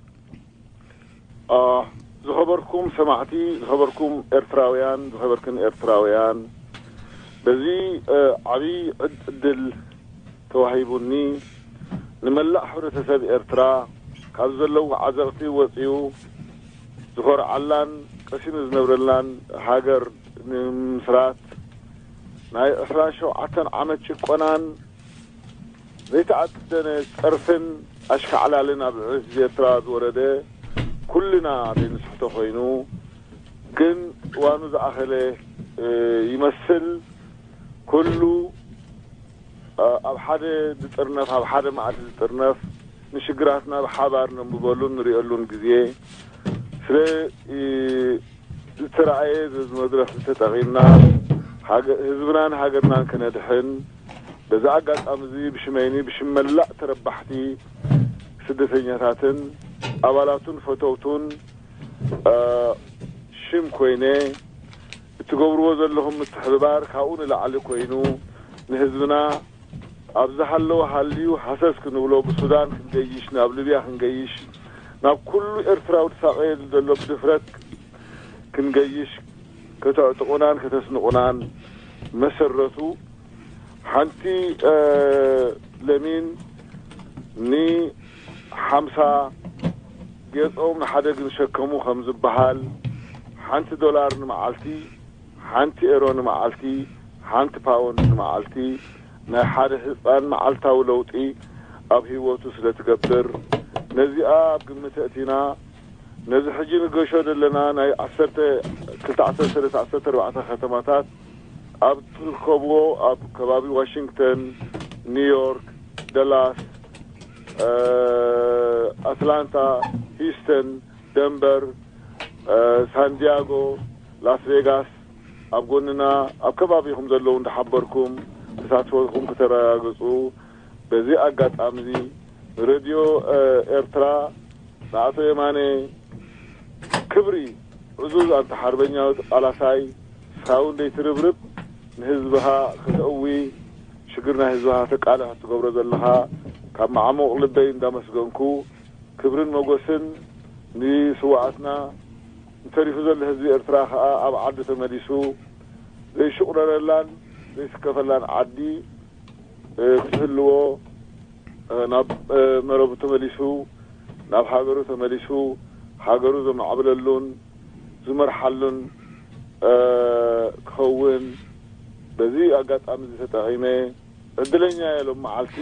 ዝኸበርኩም ሰማዕቲ፣ ዝኸበርኩም ኤርትራውያን፣ ዝኸበርክን ኤርትራውያን፣ በዚ ዓብዪ ዕድል ተዋሂቡኒ፣ ንመላእ ሕብረተሰብ ኤርትራ ካብ ዘለዎ ዓዘቕቲ ወጺኡ፣ ዝኾርዓላን ቀሲኑ ዝነብረላን ሃገር ንምምስራት፣ ናይ ዕስራን ሸውዓተን ዓመት ጭቆናን ዘይተኣደነ ጸርፍን ኣሽካዕላልን ኣብ ህዝቢ ኤርትራ ዝወረደ፣ ኩልና ዘይንስሕቶ ኮይኑ፣ ግን እዋኑ ዝኣኸለ ይመስል። ኩሉ ኣብ ሓደ ዝጥርነፍ፣ ኣብ ሓደ መኣዲ ዝጥርነፍ፣ ንሽግራትና ብሓባር ነንብበሉን ንሪኤሉን ግዜ ስለ ዝተረኣየ፣ በዚ መድረኽ ተጠቒምና ህዝብናን ሃገርናን ክነድሕን፣ በዚ ኣጋጣሚ እዚ ብሽመይኒ ብሽም መላእ ተረባሕቲ ስደተኛታትን ኣባላቱን ፈተውቱን ሽም ኮይነ፣ እትገብርዎ ዘለኹም ምትሕብባር ካብኡ ንላዕሊ ኮይኑ፣ ንህዝብና ኣብ ዝሃለወ ሃልዩ ሃሰስ ክንብሎ፣ ብሱዳን ክንገይሽ፣ ናብ ሊብያ ክንገይሽ፣ ናብ ኩሉ ኤርትራዊ ዝሳቐየሉ ዘሎ ብድፍረት ክንገይሽ፣ ከተዕጥቑናን ከተስንቑናን መሰረቱ። ሓንቲ ለሚን ንሓምሳ ጌጾም ንሓደ ግን ሸከሙ ከም ዝበሃል፣ ሓንቲ ዶላር ንመዓልቲ፣ ሓንቲ ኤሮ ንመዓልቲ፣ ሓንቲ ፓውንድ ንመዓልቲ ናይ ሓደ ህጻን መዓልታዊ ለውጢ ኣብ ህይወቱ ስለ ትገብር፣ ነዚኣ ኣብ ግምት ኣእቲና፣ ነዚ ሕጂ ንገሾ ዘለና ናይ ዓሰርተ ክልተ ዓሰርተ ሰለስተ ዓሰርተ ኣርባዕተ ከተማታት ኣብ ትርከብዎ፣ ኣብ ከባቢ ዋሽንግተን፣ ኒውዮርክ፣ ደላስ፣ ኣትላንታ፣ ሂውስተን፣ ደንቨር፣ ሳንዲያጎ፣ ላስ ቬጋስ፣ ኣብ ጎንና ኣብ ከባቢኹም ዘለዉ እንዳሓበርኩም ተሳትፎኹም ክተረጋግጹ በዚ ኣጋጣሚ እዚ ሬድዮ ኤርትራ ንኣቶ የማነ ክብሪ፣ ዕዙዝ ኣንታ ሓርበኛ ቃላሳይ፣ ንስኻ እውን ደይትርብርብ ንህዝብኻ ከተእዊ፣ ሽግር ናይ ህዝብኻ ከተቃልሕ እትገብሮ ዘለኻ ካብ መዓሙቕ ልበይ እንዳመስገንኩ፣ ክብርን መጎስን ንስውኣትና። ንተሪፉ ዘሎ ህዝቢ ኤርትራ ከኣ ኣብ ዓዱ ተመሊሱ ዘይሽቑረረላን ዘይስከፈላን ዓዲ ክህልዎ፣ ናብ መረቡ ተመሊሱ፣ ናብ ሃገሩ ተመሊሱ፣ ሃገሩ ዘማዕብለሉን ዝመርሓሉን ክኸውን በዚ ኣጋጣሚ እዚ ተጠቒመ። ዕድለኛ እየ ሎም መዓልቲ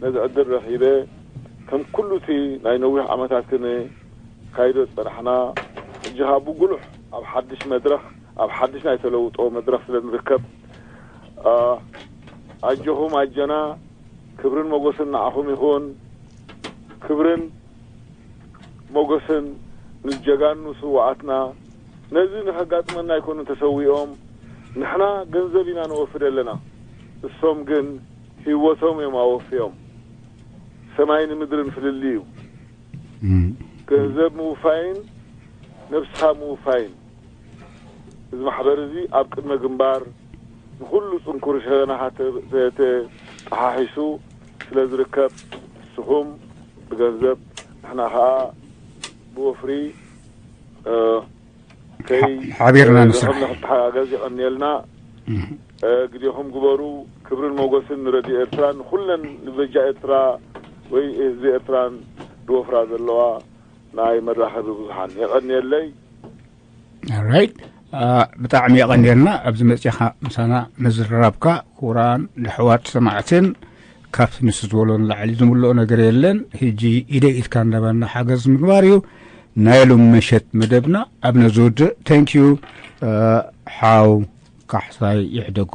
ነዚ ዕድል ረኺበ። ከም ኩሉ እቲ ናይ ነዊሕ ዓመታት ክንካይዶ ዝጸናሕና፣ ሕጂ ኸኣ ብጉሉሕ ኣብ ሓድሽ መድረኽ፣ ኣብ ሓድሽ ናይ ተለውጦ መድረኽ ስለ ንርከብ፣ ኣጆኹም ኣጆና፣ ክብርን መጎስን ንዓኹም ይኹን። ክብርን ሞገስን ንጀጋኑ ስውኣትና። ነዚ ንኸጋጥመና ኣይኮኑን ተሰዊኦም። ንሕና ገንዘብ ኢና ነወፍድ ኣለና፣ እሶም ግን ህይወቶም እዮም ኣወፍዮም። ሰማይን ምድርን ፍልልይ እዩ። ገንዘብ ምውፋይን ነብስኻ ምውፋይን። እዚ ማሕበር እዚ ኣብ ቅድመ ግንባር ንኹሉ ጽንኩር ሸነኻ ተጠሓሒሱ ስለ ዝርከብ፣ ንስኹም ብገንዘብ ንሕና ኸኣ ብወፍሪ ሓቢርና ንስራሕ። ንክትሓጋገዝ ይቐንየልና። ግዜኹም ግበሩ። ክብርን ሞገስን ንረድዮ ኤርትራ፣ ንኹለን ንበጃ ኤርትራ ወይ ህዝቢ ኤርትራን ዝወፍራ ዘለዋ ናይ መራኸቢ ብዙሓን። የቐንየለይ። ራይት። ብጣዕሚ የቐንየልና ኣብዚ መፅኻ ምሳና ምዝርራብካ። ክቡራን ኣሕዋት ሰማዕትን፣ ካብቲ ንሱ ዝበሎ ንላዕሊ ዝምልኦ ነገር የለን። ሕጂ ኢደይ ኢድካ እንዳበልና ሓገዝ ምግባር እዩ። ናይ ሎም መሸት መደብና ኣብ ነዝውድእ። Thank you። ሓው ካሕሳይ ይሕደጎ።